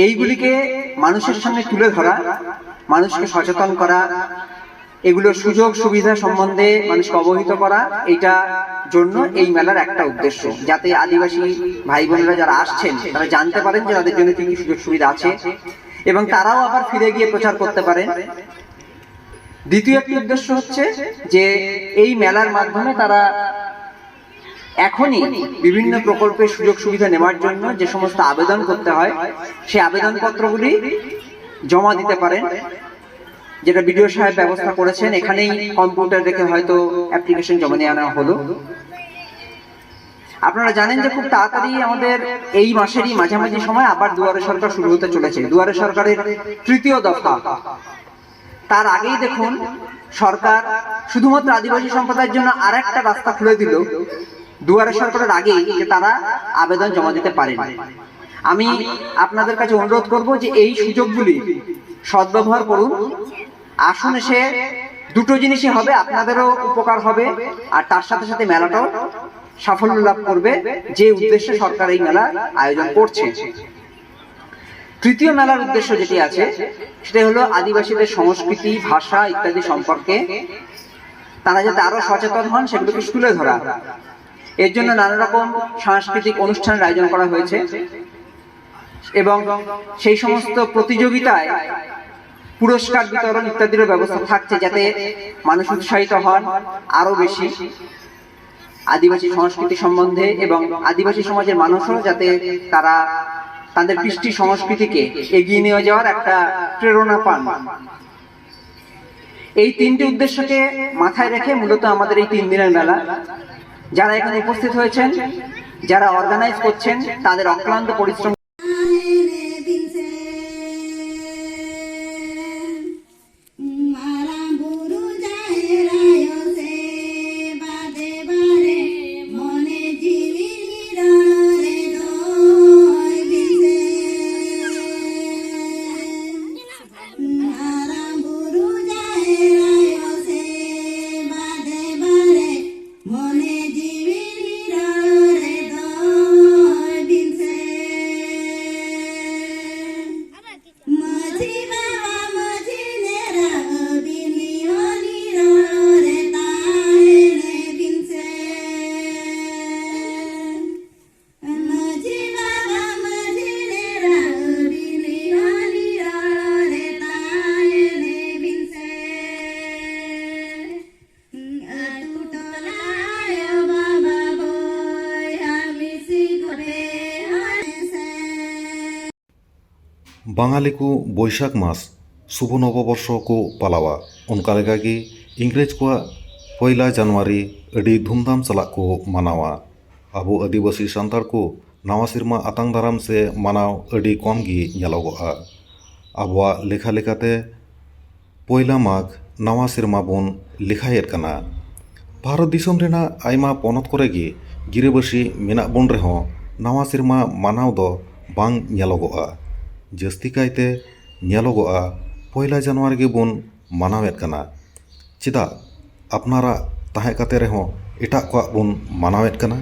এইগুলিকে মানুষের সামনে তুলে ধরা, মানুষকে সচেতন করা, এগুলোর সুযোগ সুবিধা সম্বন্ধে মানুষকে অবহিত করা, এটা জন্য এই মেলার একটা উদ্দেশ্য, যাতে আদিবাসী ভাই বোনেরা যারা আসছেন, তারা জানতে পারেন যে তাদের জন্য কি কি সুযোগ সুবিধা আছে এবং তারাও আবার ফিরে গিয়ে প্রচার করতে পারেন। দ্বিতীয় একটি উদ্দেশ্য হচ্ছে যে এই মেলার মাধ্যমে তারা এখনই বিভিন্ন প্রকল্পের সুযোগ সুবিধা নেওয়ার জন্য যে সমস্ত আবেদন করতে হয়, সেই আবেদনপত্রগুলি জমা দিতে পারেন, যেটা বিডিও সাহেব ব্যবস্থা করেছেন। এখানেই কম্পিউটার রেখে হয়তো অ্যাপ্লিকেশন জমা নিয়ে আনা হলো। আপনারা জানেন যে খুব তাড়াতাড়ি আমাদের এই মাসেরই মাঝামাঝি সময় আবার দুয়ারে সরকার শুরু হতে চলেছে, দুয়ারে সরকারের তৃতীয় দফা। তার আগেই দেখুন, সরকার শুধুমাত্র আদিবাসী সম্প্রদায়ের জন্য আর একটা রাস্তা খুলে দিল দুয়ারে সরকারের আগেই, যে তারা আবেদন জমা দিতে পারেন। আমি আপনাদের কাছে অনুরোধ করব যে এই সুযোগগুলি সদ্ব্যবহার করুন। আসুন, এসে দুটো জিনিসই হবে, আপনাদেরও উপকার হবে, আর তার সাথে সাথে মেলাটাও সাফল্য লাভ করবে, যে উদ্দেশ্যে সরকার এই মেলা আয়োজন করছে। তৃতীয় মেলার উদ্দেশ্য যেটি আছে, সেটা হলো আদিবাসীদের সংস্কৃতি, ভাষা ইত্যাদি সম্পর্কে তারা যাতে আরো সচেতন হন, সেগুলোকে তুলে ধরা। এর জন্য নানা রকম সাংস্কৃতিক অনুষ্ঠানের আয়োজন করা হয়েছে এবং সেই সমস্ত প্রতিযোগিতায় পুরস্কার বিতরণ ইত্যাদিরও ব্যবস্থা থাকছে, যাতে মানুষ উৎসাহিত হন আরো বেশি আদিবাসী সংস্কৃতি সম্বন্ধে এবং আদিবাসী সমাজের মানুষও যাতে তারা তাদের কৃষ্টি সংস্কৃতিকে এগিয়ে নিয়ে যাওয়ার একটা প্রেরণা পান। এই তিনটি উদ্দেশ্যকে মাথায় রেখে মূলত আমাদের এই তিন দিনের মেলা। যারা এখানে উপস্থিত হয়েছেন, যারা অর্গানাইজ করছেন, তাদের অক্লান্ত পরিশ্রম ᱵᱟᱝᱟᱞᱤ ᱠᱚ ᱵᱳᱭᱥᱟᱠᱷ ᱢᱟᱥ ᱥᱩᱵᱷᱚ ᱱᱚᱵᱚᱵᱚᱨᱥᱚ ᱠᱚ ᱯᱟᱞᱟᱣᱟ᱾ ᱚᱱᱠᱟ ᱞᱮᱠᱟᱜᱮ ᱤᱝᱨᱮᱡᱽ ᱠᱚᱣᱟᱜ ᱯᱚᱭᱞᱟ ᱡᱟᱱᱩᱣᱟᱨᱤ ᱟᱹᱰᱤ ᱫᱷᱩᱢᱫᱷᱟᱢ ᱥᱟᱞᱟᱜ ᱠᱚ ᱢᱟᱱᱟᱣᱟ᱾ ᱟᱵᱚ ᱟᱹᱫᱤᱵᱟᱹᱥᱤ ᱥᱟᱱᱛᱟᱲ ᱠᱚ ᱱᱟᱣᱟ ᱥᱮᱨᱢᱟ ᱟᱛᱟᱝ ᱫᱟᱨᱟᱢ ᱥᱮ ᱢᱟᱱᱟᱣ ᱟᱹᱰᱤ ᱠᱚᱢ ᱜᱮ ᱧᱮᱞᱚᱜᱚᱜᱼᱟ᱾ ᱟᱵᱚᱣᱟᱜ ᱞᱮᱠᱷᱟ ᱞᱮᱠᱟᱛᱮ ᱯᱚᱭᱞᱟ ᱢᱟᱜᱽ ᱱᱟᱣᱟ ᱥᱮᱨᱢᱟ ᱵᱚᱱ ᱞᱮᱠᱷᱟᱭᱮᱫ ᱠᱟᱱᱟ᱾ ᱵᱷᱟᱨᱚᱛ ᱫᱤᱥᱚᱢ ᱨᱮᱱᱟᱜ ᱟᱭᱢᱟ ᱯᱚᱱᱚᱛ ᱠᱚᱨᱮ ᱜᱮ ᱜᱤᱨᱟᱹᱵᱟᱹᱥᱤ ᱢᱮᱱᱟᱜ ᱵᱚᱱ ᱨᱮᱦᱚᱸ ᱱᱟᱣᱟ ᱥᱮᱨᱢᱟ ᱢᱟᱱᱟᱣ ᱫᱚ ᱵᱟᱝ ᱧᱮᱞᱚᱜᱚᱜᱼᱟ᱾ ᱡᱟᱹᱥᱛᱤ ᱠᱟᱭᱛᱮ ᱧᱮᱞᱚᱜᱚᱜᱼᱟ ᱯᱚᱭᱞᱟ ᱡᱟᱱᱩᱣᱟᱨᱤ ᱜᱮᱵᱚᱱ ᱢᱟᱱᱟᱣᱮᱫ ᱠᱟᱱᱟ᱾ ᱪᱮᱫᱟᱜ ᱟᱯᱱᱟᱨᱟᱜ ᱛᱟᱦᱮᱸ ᱠᱟᱛᱮ ᱨᱮᱦᱚᱸ ᱮᱴᱟᱜ ᱠᱚᱣᱟᱜ ᱵᱚᱱ ᱢᱟᱱᱟᱣᱮᱫ ᱠᱟᱱᱟ?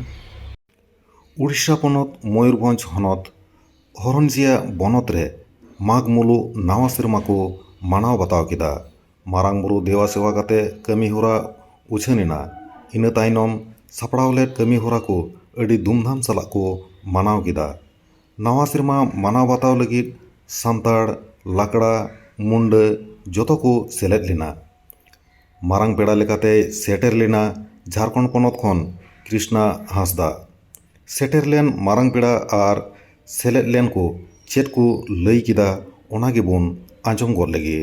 ᱩᱲᱤᱥᱥᱟ ᱯᱚᱱᱚᱛ ᱢᱚᱭᱩᱨᱵᱷᱚᱸᱡᱽ ᱦᱚᱱᱚᱛ ᱦᱚᱨᱚᱱᱡᱤᱭᱟ ᱵᱚᱱᱚᱛ ᱨᱮ ᱢᱟᱜᱽ ᱢᱩᱞᱩᱜ ᱱᱟᱣᱟ ᱥᱮᱨᱢᱟ ᱠᱚ ᱢᱟᱱᱟᱣ ᱵᱟᱛᱟᱣ ᱠᱮᱫᱟ᱾ ᱢᱟᱨᱟᱝ ᱵᱩᱨᱩ ᱫᱮᱵᱟ ᱥᱮᱵᱟ ᱠᱟᱛᱮ ᱠᱟᱹᱢᱤ ᱦᱚᱨᱟ ᱩᱪᱷᱟᱹᱱ ᱮᱱᱟ᱾ ᱤᱱᱟᱹ ᱛᱟᱭᱱᱚᱢ ᱥᱟᱯᱲᱟᱣ ᱞᱮᱫ ᱠᱟᱹᱢᱤ ᱦᱚᱨᱟ ᱠᱚ ᱟᱹᱰᱤ ᱫᱷᱩᱢᱫᱷᱟᱢ ᱥᱟᱞᱟᱜ ᱠᱚ ᱢᱟᱱᱟᱣ ᱠᱮᱫᱟ᱾ ᱱᱟᱣᱟ ᱥᱮᱨᱢᱟ ᱢᱟᱱᱟᱣ ᱵᱟᱛᱟᱣ ᱞᱟᱹᱜᱤᱫ ᱥᱟᱱᱛᱟᱲ, ᱞᱟᱠᱲᱟ, ᱢᱩᱱᱰᱟᱹ ᱡᱚᱛᱚ ᱠᱚ ᱥᱮᱞᱮᱫ ᱞᱮᱱᱟ᱾ ᱢᱟᱨᱟᱝ ᱯᱮᱲᱟ ᱞᱮᱠᱟᱛᱮᱭ ᱥᱮᱴᱮᱨ ᱞᱮᱱᱟ ᱡᱷᱟᱲᱠᱷᱚᱸᱰ ᱯᱚᱱᱚᱛ ᱠᱷᱚᱱ ᱠᱨᱤᱥᱱᱟ ᱦᱟᱸᱥᱫᱟ᱾ ᱥᱮᱴᱮᱨ ᱞᱮᱱ ᱢᱟᱨᱟᱝ ᱯᱮᱲᱟ ᱟᱨ ᱥᱮᱞᱮᱫ ᱞᱮᱱ ᱠᱚ ᱪᱮᱫ ᱠᱚ ᱞᱟᱹᱭ ᱠᱮᱫᱟ, ᱚᱱᱟ ᱜᱮᱵᱚᱱ ᱟᱸᱡᱚᱢ ᱜᱚᱫ ᱞᱮᱜᱮ᱾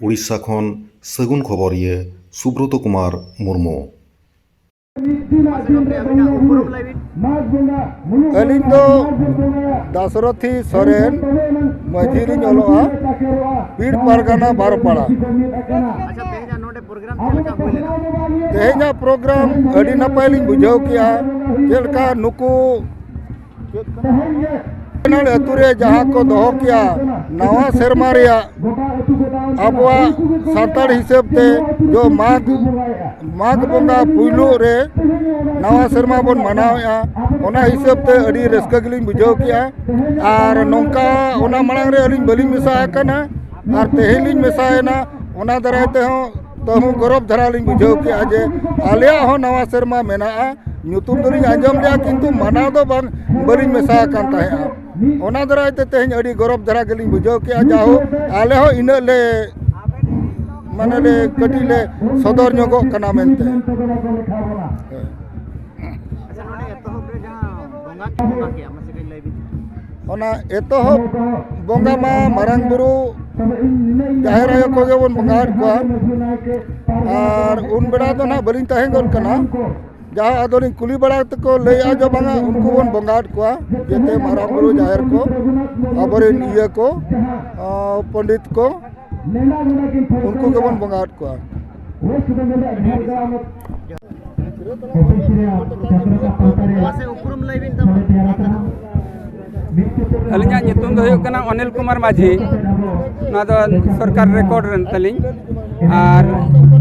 ᱩᱲᱤᱥᱥᱟ ᱠᱷᱚᱱ ᱥᱟᱹᱜᱩᱱ ᱠᱷᱚᱵᱚᱨᱤᱭᱟᱹ ᱥᱩᱵᱨᱚᱛᱚ ᱠᱩᱢᱟᱨ ᱢᱩᱨᱢᱩ᱾ ᱟᱹᱞᱤᱧ ᱫᱚ ᱫᱟᱥᱨᱚᱛᱷᱤ ᱥᱚᱨᱮᱱ, ᱢᱟᱹᱡᱷᱤ ᱞᱤᱧ ᱚᱞᱚᱜᱼᱟ, ᱯᱤᱲ ᱯᱟᱨᱜᱟᱱᱟ ᱵᱟᱨᱚᱯᱟᱲᱟ᱾ ᱟᱪᱪᱷᱟ, ᱛᱮᱦᱮᱧᱟᱜ ᱱᱚᱰᱮ ᱯᱨᱳᱜᱨᱟᱢ ᱪᱮᱫ ᱞᱮᱠᱟ ᱦᱩᱭ ᱞᱮᱱᱟ? ᱛᱮᱦᱮᱧᱟᱜ ᱯᱨᱳᱜᱨᱟᱢ ᱟᱹᱰᱤ ᱱᱟᱯᱟᱭ ᱞᱤᱧ ᱵᱩᱡᱷᱟᱹᱣ ᱠᱮᱜᱼᱟ᱾ ᱪᱮᱫ ᱞᱮᱠᱟ ᱱᱩᱠᱩ ᱟᱹᱛᱩ ᱨᱮ ᱡᱟᱦᱟᱸ ᱠᱚ ᱫᱚᱦᱚ ᱠᱮᱜᱼᱟ ᱱᱟᱣᱟ ᱥᱮᱨᱢᱟ ᱨᱮᱭᱟᱜ ᱟᱵᱚᱣᱟᱜ ᱥᱟᱱᱛᱟᱲ ᱦᱤᱥᱟᱹᱵ ᱛᱮ ᱡᱚ ᱢᱟᱜᱽ, ᱢᱟᱜᱽ ᱵᱚᱸᱜᱟ ᱯᱩᱭᱞᱩ ᱨᱮ ᱱᱟᱣᱟ ᱥᱮᱨᱢᱟ ᱵᱚᱱ ᱢᱟᱱᱟᱣᱮᱜᱼᱟ, ᱚᱱᱟ ᱦᱤᱥᱟᱹᱵ ᱛᱮ ᱟᱹᱰᱤ ᱨᱟᱹᱥᱠᱟᱹ ᱜᱮᱞᱤᱧ ᱵᱩᱡᱷᱟᱹᱣ ᱠᱮᱜᱼᱟ᱾ ᱟᱨ ᱱᱚᱝᱠᱟ ᱚᱱᱟ ᱢᱟᱲᱟᱝ ᱨᱮ ᱟᱹᱞᱤᱧ ᱵᱟᱹᱞᱤᱧ ᱢᱮᱥᱟ ᱟᱠᱟᱱᱟ, ᱟᱨ ᱛᱮᱦᱮᱧ ᱞᱤᱧ ᱢᱮᱥᱟᱭᱮᱱᱟ, ᱚᱱᱟ ᱫᱟᱨᱟᱭ ᱛᱮᱦᱚᱸ ᱛᱟᱹᱦᱩ ᱜᱚᱨᱚᱵᱽ ᱫᱷᱟᱨᱟ ᱞᱤᱧ ᱵᱩᱡᱷᱟᱹᱣ ᱠᱮᱜᱼᱟ ᱡᱮ ᱟᱞᱮᱭᱟᱜ ᱦᱚᱸ ᱱᱟᱣᱟ ᱥᱮᱨᱢᱟ ᱢᱮᱱᱟᱜᱼᱟ᱾ ᱧᱩᱛᱩᱢ ᱫᱚᱞᱤᱧ ᱟᱸᱡᱚᱢ ᱞᱮᱜᱼᱟ, ᱠᱤᱱᱛᱩ ᱢᱟᱱᱟᱣ ᱫᱚ ᱵᱟᱝ, ᱵᱟᱹᱞᱤᱧ ᱢᱮᱥᱟ ᱟᱠᱟᱱ ᱛᱟᱦᱮᱸᱜᱼᱟ᱾ ᱚᱱᱟ ᱫᱟᱨᱟᱭ ᱛᱮ ᱛᱮᱦᱮᱧ ᱟᱹᱰᱤ ᱜᱚᱨᱚᱵᱽ ᱫᱷᱟᱨᱟ ᱜᱮᱞᱤᱧ ᱵᱩᱡᱷᱟᱹᱣ ᱠᱮᱜᱼᱟ, ᱡᱟᱦᱳᱠ ᱟᱞᱮ ᱦᱚᱸ ᱤᱱᱟᱹᱜ ᱞᱮ, ᱢᱟᱱᱮ ᱞᱮ ᱠᱟᱹᱴᱤᱡ ᱞᱮ ᱥᱚᱫᱚᱨ ᱧᱚᱜᱚᱜ ᱠᱟᱱᱟ ᱢᱮᱱᱛᱮ᱾ ᱟᱪᱪᱷᱟ, ᱱᱚᱰᱮ ᱮᱛᱚᱦᱚᱵ ᱨᱮ ᱡᱟᱦᱟᱸ ᱵᱚᱸᱜᱟ ᱠᱤᱱ ᱵᱚᱸᱜᱟ ᱠᱮᱜᱼᱟ, ᱢᱟᱥᱮ ᱠᱟᱹᱡ ᱞᱟᱹᱭ ᱵᱤᱱ᱾ ᱚᱱᱟ ᱮᱛᱚᱦᱚᱵ ᱵᱚᱸᱜᱟ ᱢᱟ ᱢᱟᱨᱟᱝ ᱵᱩᱨᱩ, ᱡᱟᱦᱮᱨ ᱟᱭᱳ ᱠᱚᱜᱮ ᱵᱚᱱ ᱵᱚᱸᱜᱟᱣᱟᱫ ᱠᱚᱣᱟ᱾ ᱟᱨ ᱩᱱ ᱵᱮᱲᱟ ᱫᱚ ᱱᱟᱦᱟᱜ ᱵᱟᱹᱞᱤᱧ ᱛᱟᱦᱮᱸ ᱜᱚᱫ ᱠᱟᱱᱟ, ᱡᱟᱦᱟᱸ ᱟᱫᱚᱞᱤᱧ ᱠᱩᱞᱤ ᱵᱟᱲᱟ ᱛᱮᱠᱚ ᱞᱟᱹᱭᱮᱜᱼᱟ ᱡᱮ ᱵᱟᱝᱟ, ᱩᱱᱠᱩ ᱵᱚᱱ ᱵᱚᱸᱜᱟᱣᱟᱫ ᱠᱚᱣᱟ, ᱡᱮᱛᱮ ᱢᱟᱨᱟᱝ ᱵᱩᱨᱩ, ᱡᱟᱦᱮᱨ ᱠᱚ, ᱟᱵᱚᱨᱮᱱ ᱤᱭᱟᱹ ᱠᱚ, ᱟᱸ, ᱯᱚᱱᱰᱤᱛ ᱠᱚ, ᱩᱱᱠᱩ ᱜᱮᱵᱚᱱ ᱵᱚᱸᱜᱟᱣᱟᱫ ᱠᱚᱣᱟ᱾ ᱢᱟᱥᱮ ᱩᱯᱨᱩᱢ ᱞᱟᱹᱭ ᱵᱤᱱ ᱛᱟᱵᱚᱱ᱾ ᱟᱹᱞᱤᱧᱟᱜ ᱧᱩᱛᱩᱢ ᱫᱚ ᱦᱩᱭᱩᱜ ᱠᱟᱱᱟ ᱚᱱᱤᱞ ᱠᱩᱢᱟᱨ ᱢᱟᱹᱡᱷᱤ᱾ ᱱᱚᱣᱟ ᱫᱚ ᱥᱚᱨᱠᱟᱨ ᱨᱮᱠᱚᱨᱰ ᱨᱮᱱ ᱛᱟᱹᱞᱤᱧ᱾ ᱟᱨ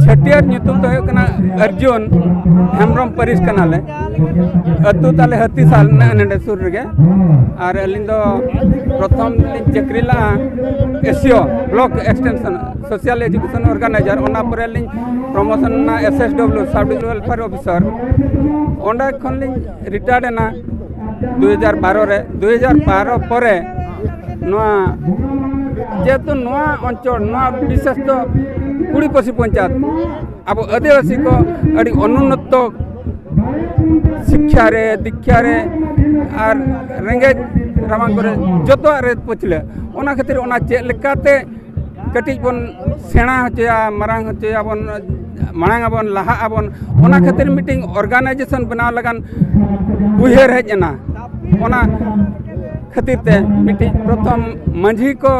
ᱪᱷᱟᱹᱴᱭᱟᱹᱨ ᱧᱩᱛᱩᱢ ᱫᱚ ᱦᱩᱭᱩᱜ ᱠᱟᱱᱟ ᱟᱨᱡᱩᱱ ᱦᱮᱢᱵᱨᱚᱢ ᱯᱟᱹᱨᱤᱥ ᱠᱟᱱᱟᱞᱮ᱾ ᱟᱹᱛᱩ ᱛᱟᱞᱮ ᱦᱟᱹᱛᱤᱥᱟᱞ, ᱱᱮᱜᱼᱮ ᱱᱚᱰᱮ ᱥᱩᱨ ᱨᱮᱜᱮ᱾ ᱟᱨ ᱟᱹᱞᱤᱧ ᱫᱚ ᱯᱨᱚᱛᱷᱚᱢ ᱞᱤᱧ ᱪᱟᱹᱠᱨᱤ ᱞᱟᱜᱼᱟ Asia block extension social education organiser, ᱚᱱᱟ ᱯᱚᱨᱮ ᱞᱤᱧ ᱯᱨᱚᱢᱳᱥᱚᱱ ᱮᱱᱟ ᱮᱥ ᱮᱥ ᱰᱚᱵᱞᱤᱭᱩ, ᱥᱟᱵ ᱰᱤᱵᱷᱤᱡᱚᱱᱟᱞ ᱣᱮᱞᱯᱷᱮᱭᱟᱨ ᱚᱯᱷᱤᱥᱟᱨ᱾ ᱚᱸᱰᱮ ᱠᱷᱚᱱ ᱞᱤᱧ ᱨᱤᱴᱟᱭᱟᱨᱰ ᱮᱱᱟ ᱫᱩ ᱦᱟᱡᱟᱨ ᱵᱟᱨᱚ ᱨᱮ᱾ ᱫᱩ ᱦᱟᱡᱟᱨ ᱵᱟᱨᱚ ᱯᱚᱨᱮ ᱱᱚᱣᱟ, ᱡᱮᱦᱮᱛᱩ ᱱᱚᱣᱟ ᱚᱧᱪᱚᱞ, ᱱᱚᱣᱟ ᱵᱤᱥᱮᱥ ᱫᱚ ᱠᱩᱲᱤ ᱯᱟᱹᱥᱤ ᱯᱚᱧᱪᱟᱭᱮᱛ, ᱟᱵᱚ ᱟᱹᱫᱤᱵᱟᱹᱥᱤ ᱠᱚ ᱟᱹᱰᱤ ᱚᱱᱩᱱᱱᱚᱛᱚ ᱥᱤᱠᱠᱷᱟ ᱨᱮ, ᱫᱤᱠᱠᱷᱟ ᱨᱮ ᱟᱨ ᱨᱮᱸᱜᱮᱡ ᱨᱟᱵᱟᱝ ᱠᱚᱨᱮ ᱡᱚᱛᱚᱣᱟᱜ ᱨᱮ ᱯᱟᱹᱪᱷᱞᱟᱹ᱾ ᱚᱱᱟ ᱠᱷᱟᱹᱛᱤᱨ ᱚᱱᱟ ᱪᱮᱫ ᱞᱮᱠᱟᱛᱮ ᱠᱟᱹᱴᱤᱡ ᱵᱚᱱ ᱥᱮᱬᱟ ᱦᱚᱪᱚᱭᱟ, ᱢᱟᱨᱟᱝ ᱦᱚᱪᱚᱭᱟᱵᱚᱱ, ᱢᱟᱲᱟᱝ ᱟᱵᱚᱱ, ᱞᱟᱦᱟᱜ ᱟᱵᱚᱱ, ᱚᱱᱟ ᱠᱷᱟᱹᱛᱤᱨ ᱢᱤᱫᱴᱤᱡ ᱚᱨᱜᱟᱱᱟᱭᱡᱮᱥᱚᱱ ᱵᱮᱱᱟᱣ ᱞᱟᱜᱟᱱ ᱩᱭᱦᱟᱹᱨ ᱦᱮᱡ ᱮᱱᱟ᱾ ᱚᱱᱟ ᱠᱷᱟᱹᱛᱤᱨ ᱛᱮ ᱢᱤᱫᱴᱤᱡ ᱯᱨᱚᱛᱷᱚᱢ ᱢᱟᱹᱡᱷᱤ ᱠᱚ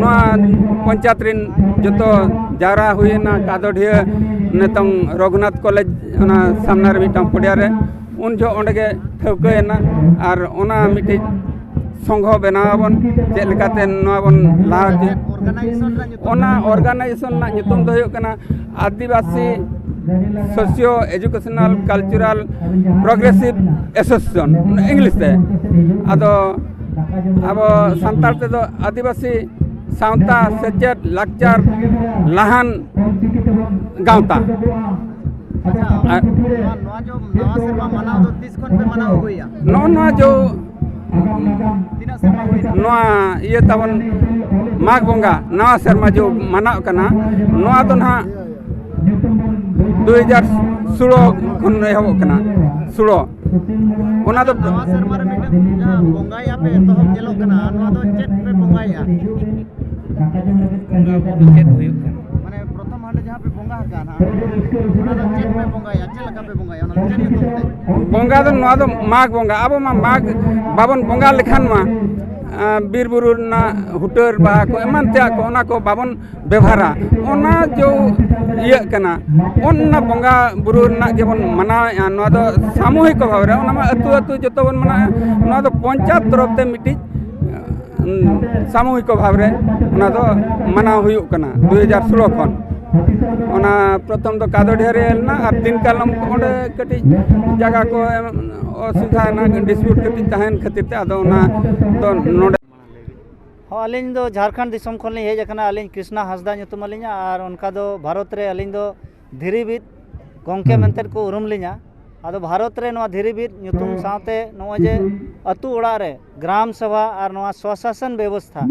ᱱᱚᱣᱟ ᱯᱚᱧᱪᱟᱭᱮᱛ ᱨᱮᱱ ᱡᱚᱛᱚ ᱡᱟᱣᱨᱟ ᱦᱩᱭᱮᱱᱟ ᱠᱟᱫᱚᱰᱷᱤᱭᱟᱹ, ᱱᱤᱛᱚᱝ ᱨᱚᱜᱷᱩᱱᱟᱛᱷ ᱠᱚᱞᱮᱡᱽ ᱚᱱᱟ ᱥᱟᱢᱱᱟ ᱨᱮ ᱢᱤᱫᱴᱟᱝ ᱯᱚᱲᱤᱭᱟ ᱨᱮ᱾ ᱩᱱ ᱡᱚᱦᱚᱜ ᱚᱸᱰᱮ ᱜᱮ ᱴᱷᱟᱹᱣᱠᱟᱹᱭᱮᱱᱟ᱾ ᱟᱨ ᱚᱱᱟ ᱢᱤᱫᱴᱤᱡ ᱥᱚᱝᱜᱷᱚ ᱵᱮᱱᱟᱣ ᱟᱵᱚᱱ, ᱪᱮᱫ ᱞᱮᱠᱟᱛᱮ ᱱᱚᱣᱟ ᱵᱚᱱ ᱞᱟᱦᱟ ᱦᱚᱪᱚᱭᱟ᱾ ᱚᱱᱟ ᱚᱨᱜᱟᱱᱟᱭᱡᱮᱥᱚᱱ ᱨᱮᱱᱟᱜ ᱧᱩᱛᱩᱢ ᱫᱚ ᱦᱩᱭᱩᱜ ᱠᱟᱱᱟ ᱟᱹᱫᱤᱵᱟᱹᱥᱤ socio educational cultural ᱯᱨᱳᱜᱨᱮᱥᱤᱵᱷ association, English ᱛᱮ᱾ ᱟᱫᱚ ᱟᱵᱚ ᱥᱟᱱᱛᱟᱲ ᱛᱮᱫᱚ ᱟᱹᱫᱤᱵᱟᱹᱥᱤ ᱥᱟᱶᱛᱟ ᱥᱮᱪᱮᱫ ᱞᱟᱠᱪᱟᱨ ᱞᱟᱦᱟᱱ ᱜᱟᱶᱛᱟ᱾ ᱟᱪᱪᱷᱟ, ᱟᱨ ᱱᱚᱣᱟ, ᱱᱚᱣᱟ ᱡᱚ ᱱᱟᱣᱟ ᱥᱮᱨᱢᱟ ᱢᱟᱱᱟᱣ ᱫᱚ ᱛᱤᱥ ᱠᱷᱚᱱ ᱯᱮ ᱢᱟᱱᱟᱣ ᱟᱹᱜᱩᱭᱮᱫᱼᱟ? ᱱᱚᱜᱼᱚ ᱱᱚᱣᱟ ᱡᱚ ᱛᱤᱱᱟᱹᱜ ᱥᱮᱨᱢᱟ ᱦᱩᱭᱱᱟ? ᱱᱚᱣᱟ ᱤᱭᱟᱹ ᱛᱟᱵᱚᱱ ᱢᱟᱜᱽ ᱵᱚᱸᱜᱟ ᱱᱟᱣᱟ ᱥᱮᱨᱢᱟ ᱡᱚ ᱢᱟᱱᱟᱣ ᱠᱟᱱᱟ, ᱱᱚᱣᱟ ᱫᱚ ᱱᱟᱦᱟᱜ ᱫᱩ ᱦᱟᱡᱟᱨ ᱥᱳᱞᱳ ᱠᱷᱚᱱ ᱮᱦᱚᱵᱚᱜ ᱠᱟᱱᱟ, ᱥᱳᱞᱳ᱾ ᱚᱱᱟ ᱫᱚ ᱱᱟᱣᱟ ᱥᱮᱨᱢᱟ ᱨᱮ ᱢᱤᱫᱴᱟᱝ ᱡᱟᱦᱟᱸ ᱵᱚᱸᱜᱟᱭᱟ ᱯᱮ ᱮᱛᱚᱦᱚᱵ ᱧᱮᱞᱚᱜ ᱠᱟᱱᱟ, ᱱᱚᱣᱟ ᱫᱚ ᱪᱮᱫ ᱯᱮ ᱵᱚᱸᱜᱟᱭᱟ? ᱵᱚᱸᱜᱟ ᱵᱩᱨᱩ ᱪᱮᱫ ᱦᱩᱭᱩᱜ ᱠᱟᱱᱟ? ᱢᱟᱱᱮ ᱯᱨᱚᱛᱷᱚᱢ ᱦᱟᱸᱰᱮ ᱡᱟᱦᱟᱸ ᱯᱮ ᱵᱚᱸᱜᱟ ᱟᱠᱟᱱᱟ, ᱚᱱᱟ ᱫᱚ ᱪᱮᱫ ᱯᱮ ᱵᱚᱸᱜᱟᱭᱟ? ᱪᱮᱫ ᱞᱮᱠᱟ ᱯᱮ ᱵᱚᱸᱜᱟᱭᱟ? ᱚᱱᱟ ᱫᱚ ᱪᱮᱫ ᱧᱩᱛᱩᱢ ᱛᱮ? ᱵᱚᱸᱜᱟ ᱫᱚ ᱱᱚᱣᱟ ᱫᱚ ᱢᱟᱜᱽ ᱵᱚᱸᱜᱟ᱾ ᱟᱵᱚ ᱢᱟ ᱢᱟᱜᱽ ᱵᱟᱵᱚᱱ ᱵᱚᱸᱜᱟ ᱞᱮᱠᱷᱟᱱ ᱢᱟ, ᱟᱸ, ᱵᱤᱨ ᱵᱩᱨᱩ ᱨᱮᱱᱟᱜ ᱦᱩᱴᱟᱹᱨ ᱵᱟᱦᱟ ᱠᱚ ᱮᱢᱟᱱ ᱛᱮᱭᱟᱜ ᱠᱚ, ᱚᱱᱟ ᱠᱚ ᱵᱟᱵᱚᱱ ᱵᱮᱵᱷᱟᱨᱟ, ᱚᱱᱟ ᱡᱚ ᱤᱭᱟᱹᱜ ᱠᱟᱱᱟ, ᱚᱱᱟ ᱵᱚᱸᱜᱟ ᱵᱩᱨᱩ ᱨᱮᱱᱟᱜ ᱜᱮᱵᱚᱱ ᱢᱟᱱᱟᱣᱮᱫᱼᱟ᱾ ᱱᱚᱣᱟ ᱫᱚ ᱥᱟᱢᱩᱦᱤᱠ ᱵᱷᱟᱵᱽ ᱨᱮ, ᱚᱱᱟ ᱢᱟ ᱟᱹᱛᱩ ᱟᱹᱛᱩ ᱡᱚᱛᱚ ᱵᱚᱱ ᱢᱟᱱᱟᱣᱮᱫᱼᱟ᱾ ᱱᱚᱣᱟ ᱫᱚ ᱯᱚᱧᱪᱟᱭᱮᱛ ᱛᱚᱨᱚᱯ ᱛᱮ ᱢᱤᱫᱴᱤᱡ, ᱩᱸ, ᱥᱟᱢᱩᱦᱤᱠ ᱵᱷᱟᱵᱽ ᱨᱮ ᱚᱱᱟ ᱫᱚ ᱢᱟᱱᱟᱣ ᱦᱩᱭᱩᱜ ᱠᱟᱱᱟ ᱫᱩ ᱦᱟᱡᱟᱨ ᱥᱳᱞᱳ ᱠᱷᱚᱱ᱾ ᱚᱱᱟ ᱯᱨᱚᱛᱷᱚᱢ ᱫᱚ ᱠᱟᱫᱚᱰᱤᱦᱟᱹ ᱨᱮ ᱞᱮᱱᱟ, ᱟᱨ ᱫᱤᱱ ᱠᱟᱞᱚᱢ ᱚᱸᱰᱮ ᱠᱟᱹᱴᱤᱡ ᱡᱟᱭᱜᱟ ᱠᱚ ᱮᱢ, ᱚᱥᱩᱵᱤᱫᱷᱟ ᱮᱱᱟ, ᱰᱤᱥᱯᱤᱭᱩᱴ ᱠᱟᱹᱴᱤᱡ ᱛᱟᱦᱮᱱ ᱠᱷᱟᱹᱛᱤᱨ ᱛᱮ ᱟᱫᱚ ᱚᱱᱟ ᱫᱚ ᱱᱚᱰᱮ ᱦᱚᱸ, ᱟᱹᱞᱤᱧ ᱫᱚ ᱡᱷᱟᱲᱠᱷᱚᱸᱰ ᱫᱤᱥᱚᱢ ᱠᱷᱚᱱ ᱞᱤᱧ ᱦᱮᱡ ᱟᱠᱟᱱᱟ᱾ ᱟᱹᱞᱤᱧ ᱠᱨᱤᱥᱱᱟ ᱦᱟᱸᱥᱫᱟ ᱧᱩᱛᱩᱢ ᱟᱹᱞᱤᱧᱟ, ᱟᱨ ᱚᱱᱠᱟ ᱫᱚ ᱵᱷᱟᱨᱚᱛ ᱨᱮ ᱟᱹᱞᱤᱧ ᱫᱚ ᱫᱷᱤᱨᱤᱵᱤᱫ ᱜᱚᱢᱠᱮ ᱢᱮᱱᱛᱮ ᱠᱚ ᱩᱨᱩᱢ ᱞᱤᱧᱟ᱾ ᱟᱫᱚ ᱵᱷᱟᱨᱚᱛ ᱨᱮ ᱱᱚᱣᱟ ᱫᱷᱤᱨᱤᱵᱤᱫ ᱧᱩᱛᱩᱢ ᱥᱟᱶᱛᱮ ᱱᱚᱜᱼᱚᱭ ᱡᱮ ᱟᱹᱛᱩ ᱚᱲᱟᱜ ᱨᱮ ᱜᱨᱟᱢ ᱥᱚᱵᱷᱟ ᱟᱨ ᱱᱚᱣᱟ ᱥᱣᱟᱥᱟᱥᱚᱱ ᱵᱮᱵᱚᱥᱛᱷᱟ,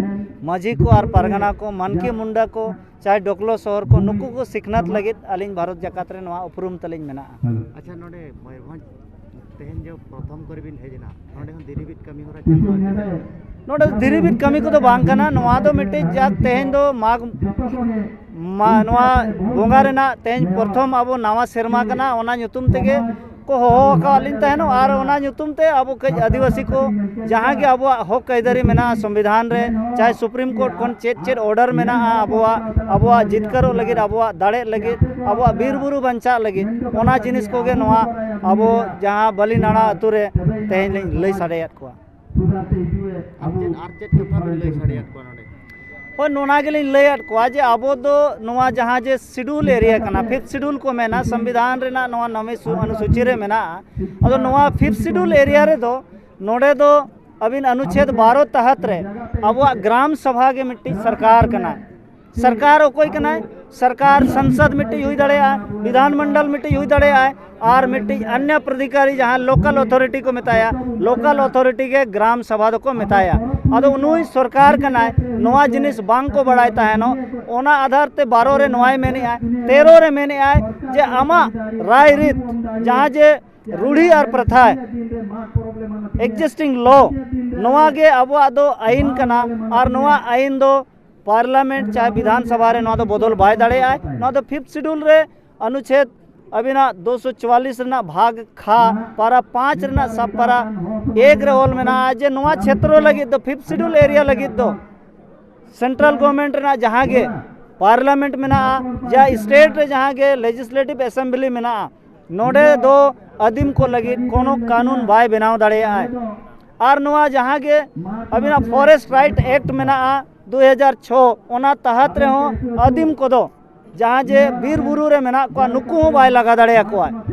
ᱢᱟᱹᱡᱷᱤ ᱠᱚ ᱟᱨ ᱯᱟᱨᱜᱟᱱᱟ ᱠᱚ, ᱢᱟᱱᱠᱤ ᱢᱩᱱᱰᱟ ᱠᱚ, ᱪᱟᱦᱮ ᱰᱚᱠᱞᱚ ᱥᱚᱦᱚᱨ ᱠᱚ, ᱱᱩᱠᱩ ᱠᱚ ᱥᱤᱠᱷᱱᱟᱹᱛ ᱞᱟᱹᱜᱤᱫ ᱟᱹᱞᱤᱧ ᱵᱷᱟᱨᱚᱛ ᱡᱟᱠᱟᱛ ᱨᱮ ᱱᱚᱣᱟ ᱩᱯᱨᱩᱢ ᱛᱟᱹᱞᱤᱧ ᱢᱮᱱᱟᱜᱼᱟ᱾ ᱟᱪᱪᱷᱟ, ᱱᱚᱰᱮ ᱢᱚᱭᱩᱨᱵᱷᱚᱸᱡᱽ ᱛᱮᱦᱮᱧ ᱡᱮ ᱯᱨᱚᱛᱷᱚᱢ ᱠᱚᱨᱮ ᱵᱤᱱ ᱦᱮᱡ ᱮᱱᱟ, ᱱᱚᱰᱮ ᱦᱚᱸ ᱫᱷᱤᱨᱤ ᱵᱤᱫ ᱠᱟᱹᱢᱤ ᱦᱚᱨᱟ ᱪᱮᱫ ᱞᱮᱠᱟ ᱪᱮᱫ ᱞᱮᱠᱟ? ᱱᱚᱰᱮ ᱫᱷᱤᱨᱤ ᱵᱤᱫ ᱠᱟᱹᱢᱤ ᱠᱚᱫᱚ ᱵᱟᱝ ᱠᱟᱱᱟ᱾ ᱱᱚᱣᱟ ᱫᱚ ᱢᱤᱫᱴᱤᱡ ᱡᱟᱠ ᱛᱮᱦᱮᱧ ᱫᱚ ᱢᱟᱜᱽ ᱢᱟ-, ᱱᱚᱣᱟ ᱵᱚᱸᱜᱟ ᱨᱮᱱᱟᱜ ᱛᱮᱦᱮᱧ ᱯᱨᱚᱛᱷᱚᱢ ᱟᱵᱚ ᱱᱟᱣᱟ ᱥᱮᱨᱢᱟ ᱠᱟᱱᱟ, ᱚᱱᱟ ᱧᱩᱛᱩᱢ ᱛᱮᱜᱮ ᱠᱚ ᱦᱚᱦᱚ ᱟᱠᱟᱫ ᱞᱤᱧ ᱛᱟᱦᱮᱱᱚᱜ᱾ ᱟᱨ ᱚᱱᱟ ᱧᱩᱛᱩᱢ ᱛᱮ ᱟᱵᱚ ᱠᱟᱹᱡ ᱟᱹᱫᱤᱵᱟᱹᱥᱤ ᱠᱚ ᱡᱟᱦᱟᱸ ᱜᱮ ᱟᱵᱚᱣᱟᱜ ᱦᱚᱠ ᱟᱹᱭᱫᱟᱹᱨᱤ ᱢᱮᱱᱟᱜᱼᱟ, ᱥᱚᱝᱵᱤᱫᱷᱟᱱ ᱨᱮ ᱪᱟᱦᱮ ᱥᱩᱯᱨᱤᱢ ᱠᱳᱨᱴ ᱠᱷᱚᱱ ᱪᱮᱫ ᱪᱮᱫ ᱚᱨᱰᱟᱨ ᱢᱮᱱᱟᱜᱼᱟ, ᱟᱵᱚᱣᱟᱜ, ᱟᱵᱚᱣᱟᱜ ᱡᱤᱛᱠᱟᱹᱨᱚᱜ ᱞᱟᱹᱜᱤᱫ, ᱟᱵᱚᱣᱟᱜ ᱫᱟᱲᱮᱜ ᱞᱟᱹᱜᱤᱫ, ᱟᱵᱚᱣᱟᱜ ᱵᱤᱨ ᱵᱩᱨᱩ ᱵᱟᱧᱪᱟᱜ ᱞᱟᱹᱜᱤᱫ, ᱚᱱᱟ ᱡᱤᱱᱤᱥ ᱠᱚᱜᱮ ᱱᱚᱣᱟ ᱟᱵᱚ ᱡᱟᱦᱟᱸ ᱵᱟᱹᱞᱤᱱᱟᱲᱟ ᱟᱹᱛᱩ ᱨᱮ ᱛᱮᱦᱮᱧ ᱞᱤᱧ ᱞᱟᱹᱭ ᱥᱟᱰᱮᱭᱟᱫ ᱠᱚᱣᱟ᱾ ᱟᱨ ᱪᱮᱫ, ᱟᱨ ᱪᱮᱫ ᱠᱟᱛᱷᱟ ᱵᱤᱱ ᱞᱟᱹᱭ ᱥᱟᱰᱮᱭᱟᱫ ᱠᱚᱣᱟ ᱱᱚᱰᱮ? ᱦᱳᱭ, ᱱᱚᱣᱟ ᱜᱮᱞᱤᱧ ᱞᱟᱹᱭᱟᱫ ᱠᱚᱣᱟ ᱡᱮ ᱟᱵᱚ ᱫᱚ ᱱᱚᱣᱟ ᱡᱟᱦᱟᱸ ᱡᱮ ᱥᱤᱰᱩᱞ ᱮᱨᱤᱭᱟ ᱠᱟᱱᱟ, ᱯᱷᱤᱯᱛᱷ ᱥᱤᱰᱩᱞ ᱠᱚ ᱢᱮᱱᱟ, ᱥᱚᱝᱵᱤᱫᱷᱟᱱ ᱨᱮᱱᱟᱜ ᱱᱚᱣᱟ ᱱᱟᱢᱤ ᱥᱩ-, ᱚᱱᱩᱥᱩᱪᱤ ᱨᱮ ᱢᱮᱱᱟᱜᱼᱟ᱾ ᱟᱫᱚ ᱱᱚᱣᱟ ᱯᱷᱤᱯᱛᱷ ᱥᱤᱰᱩᱞ ᱮᱨᱤᱭᱟ ᱨᱮᱫᱚ ᱱᱚᱰᱮ ᱫᱚ ᱟᱹᱵᱤᱱ ᱚᱱᱩᱪᱷᱮᱫ ᱵᱟᱨᱚ ᱛᱟᱦᱟᱛ ᱨᱮ ᱟᱵᱚᱣᱟᱜ ᱜᱨᱟᱢ ᱥᱚᱵᱷᱟ ᱜᱮ ᱢᱤᱫᱴᱤᱡ ᱥᱚᱨᱠᱟᱨ ᱠᱟᱱᱟ᱾ ᱥᱚᱨᱠᱟᱨ ᱚᱠᱚᱭ ᱠᱟᱱᱟᱭ? ᱥᱚᱨᱠᱟᱨ ᱥᱚᱝᱥᱚᱫ ᱢᱤᱫᱴᱤᱡ ᱦᱩᱭ ᱫᱟᱲᱮᱭᱟᱜᱼᱟ, ᱵᱤᱫᱷᱟᱱ ᱢᱚᱱᱰᱚᱞ ᱢᱤᱫᱴᱤᱡ ᱦᱩᱭ ᱫᱟᱲᱮᱭᱟᱜᱼᱟ, ᱟᱨ ᱢᱤᱫᱴᱤᱡ ᱟᱱᱭᱟ ᱯᱨᱟᱫᱷᱤᱠᱟᱨᱤ ᱡᱟᱦᱟᱸ ᱞᱳᱠᱟᱞ ᱚᱛᱷᱚᱨᱤᱴᱤ ᱠᱚ ᱢᱮᱛᱟᱭᱟ, ᱞᱳᱠᱟᱞ ᱚᱛᱷᱚᱨᱤᱴᱤ ᱜᱮ ᱜᱨᱟᱢ ᱥᱚᱵᱷᱟ ᱫᱚᱠᱚ ᱢᱮᱛᱟᱭᱟ᱾ ᱟᱫᱚ ᱱᱩᱭ ᱥᱚᱨᱠᱟᱨ ᱠᱟᱱᱟᱭ, ᱱᱚᱣᱟ ᱡᱤᱱᱤᱥ ᱵᱟᱝ ᱠᱚ ᱵᱟᱲᱟᱭ ᱛᱟᱦᱮᱱᱚᱜ, ᱚᱱᱟ ᱟᱫᱷᱟᱨ ᱛᱮ ᱵᱟᱨᱚ ᱨᱮ ᱱᱚᱣᱟᱭ ᱢᱮᱱᱮᱜᱼᱟ, ᱛᱮᱨᱚ ᱨᱮ ᱢᱮᱱᱮᱜᱼᱟᱭ ᱡᱮ ᱟᱢᱟᱜ ᱨᱟᱭ ᱨᱤᱛ ᱡᱟᱦᱟᱸ ᱡᱮ ᱨᱩᱲᱦᱤ ᱟᱨ ᱯᱨᱚᱛᱷᱟ, existing law, ᱱᱚᱣᱟ ᱜᱮ ᱟᱵᱚᱣᱟᱜ ᱫᱚ ᱟᱹᱭᱤᱱ ᱠᱟᱱᱟ᱾ ᱟᱨ ᱱᱚᱣᱟ ᱟᱹᱭᱤᱱ ᱫᱚ ᱯᱟᱨᱞᱟᱢᱮᱱᱴ ᱪᱟᱦᱮ ᱵᱤᱫᱷᱟᱱ ᱥᱚᱵᱷᱟ ᱨᱮ ᱱᱚᱣᱟ ᱫᱚ ᱵᱚᱫᱚᱞ ᱵᱟᱭ ᱫᱟᱲᱮᱭᱟᱜᱼᱟ᱾ ᱱᱚᱣᱟ ᱫᱚ ᱯᱷᱤᱯᱛᱷ ᱥᱤᱰᱩᱞ ᱨᱮ ᱚᱱᱩᱪᱷᱮᱫ ᱟᱹᱵᱤᱱᱟᱜ ᱫᱩᱥᱚ ᱪᱩᱣᱟᱞᱤᱥ ᱨᱮᱱᱟᱜ ᱵᱷᱟᱜᱽ ᱠᱷᱟ, ᱯᱟᱨᱟ ᱯᱟᱸᱪ ᱨᱮᱱᱟᱜ ᱥᱟᱵ ᱯᱟᱨᱟ ᱮᱠ ᱨᱮ ᱚᱞ ᱢᱮᱱᱟᱜᱼᱟ ᱡᱮ ᱱᱚᱣᱟ ᱪᱷᱮᱛᱨᱚ ᱞᱟᱹᱜᱤᱫ ᱫᱚ, ᱯᱷᱤᱯᱛᱷ ᱥᱤᱰᱩᱞ ᱮᱨᱤᱭᱟ ᱞᱟᱹᱜᱤᱫ ᱫᱚ ᱥᱮᱱᱴᱨᱟᱞ ᱜᱚᱵᱷᱚᱨᱱᱢᱮᱱᱴ ᱨᱮᱱᱟᱜ ᱡᱟᱦᱟᱸ ᱜᱮ ᱯᱟᱨᱞᱟᱢᱮᱱᱴ ᱢᱮᱱᱟᱜᱼᱟ, ᱡᱟ ᱥᱴᱮᱴ ᱨᱮ ᱡᱟᱦᱟᱸ ᱜᱮ ᱞᱮᱡᱤᱥᱞᱮᱴᱤᱵᱷ ᱮᱥᱮᱢᱵᱞᱤ ᱢᱮᱱᱟᱜᱼᱟ, ᱱᱚᱰᱮ ᱫᱚ ᱟᱹᱫᱤᱢ ᱠᱚ ᱞᱟᱹᱜᱤᱫ ᱠᱳᱱᱳ ᱠᱟᱹᱱᱩᱱ ᱵᱟᱭ ᱵᱮᱱᱟᱣ ᱫᱟᱲᱮᱭᱟᱜᱼᱟᱭ᱾ ᱟᱨ ᱱᱚᱣᱟ ᱡᱟᱦᱟᱸ ᱜᱮ ᱟᱹᱵᱤᱱᱟᱜ ᱯᱷᱚᱨᱮᱥᱴ ᱨᱟᱭᱤᱴ ᱮᱠᱴ ᱢᱮᱱᱟᱜᱼᱟ ᱫᱩ ᱦᱟᱡᱟᱨ ᱪᱷᱚ, ᱚᱱᱟ ᱛᱟᱦᱟᱛ ᱨᱮᱦᱚᱸ ᱟᱹᱫᱤᱢ ᱠᱚᱫᱚ ᱡᱟᱦᱟᱸ ᱡᱮ ᱵᱤᱨ ᱵᱩᱨᱩ ᱨᱮ ᱢᱮᱱᱟᱜ ᱠᱚᱣᱟ, ᱱᱩᱠᱩ ᱦᱚᱸ ᱵᱟᱭ ᱞᱟᱜᱟ ᱫᱟᱲᱮᱭᱟᱠᱚᱣᱟ,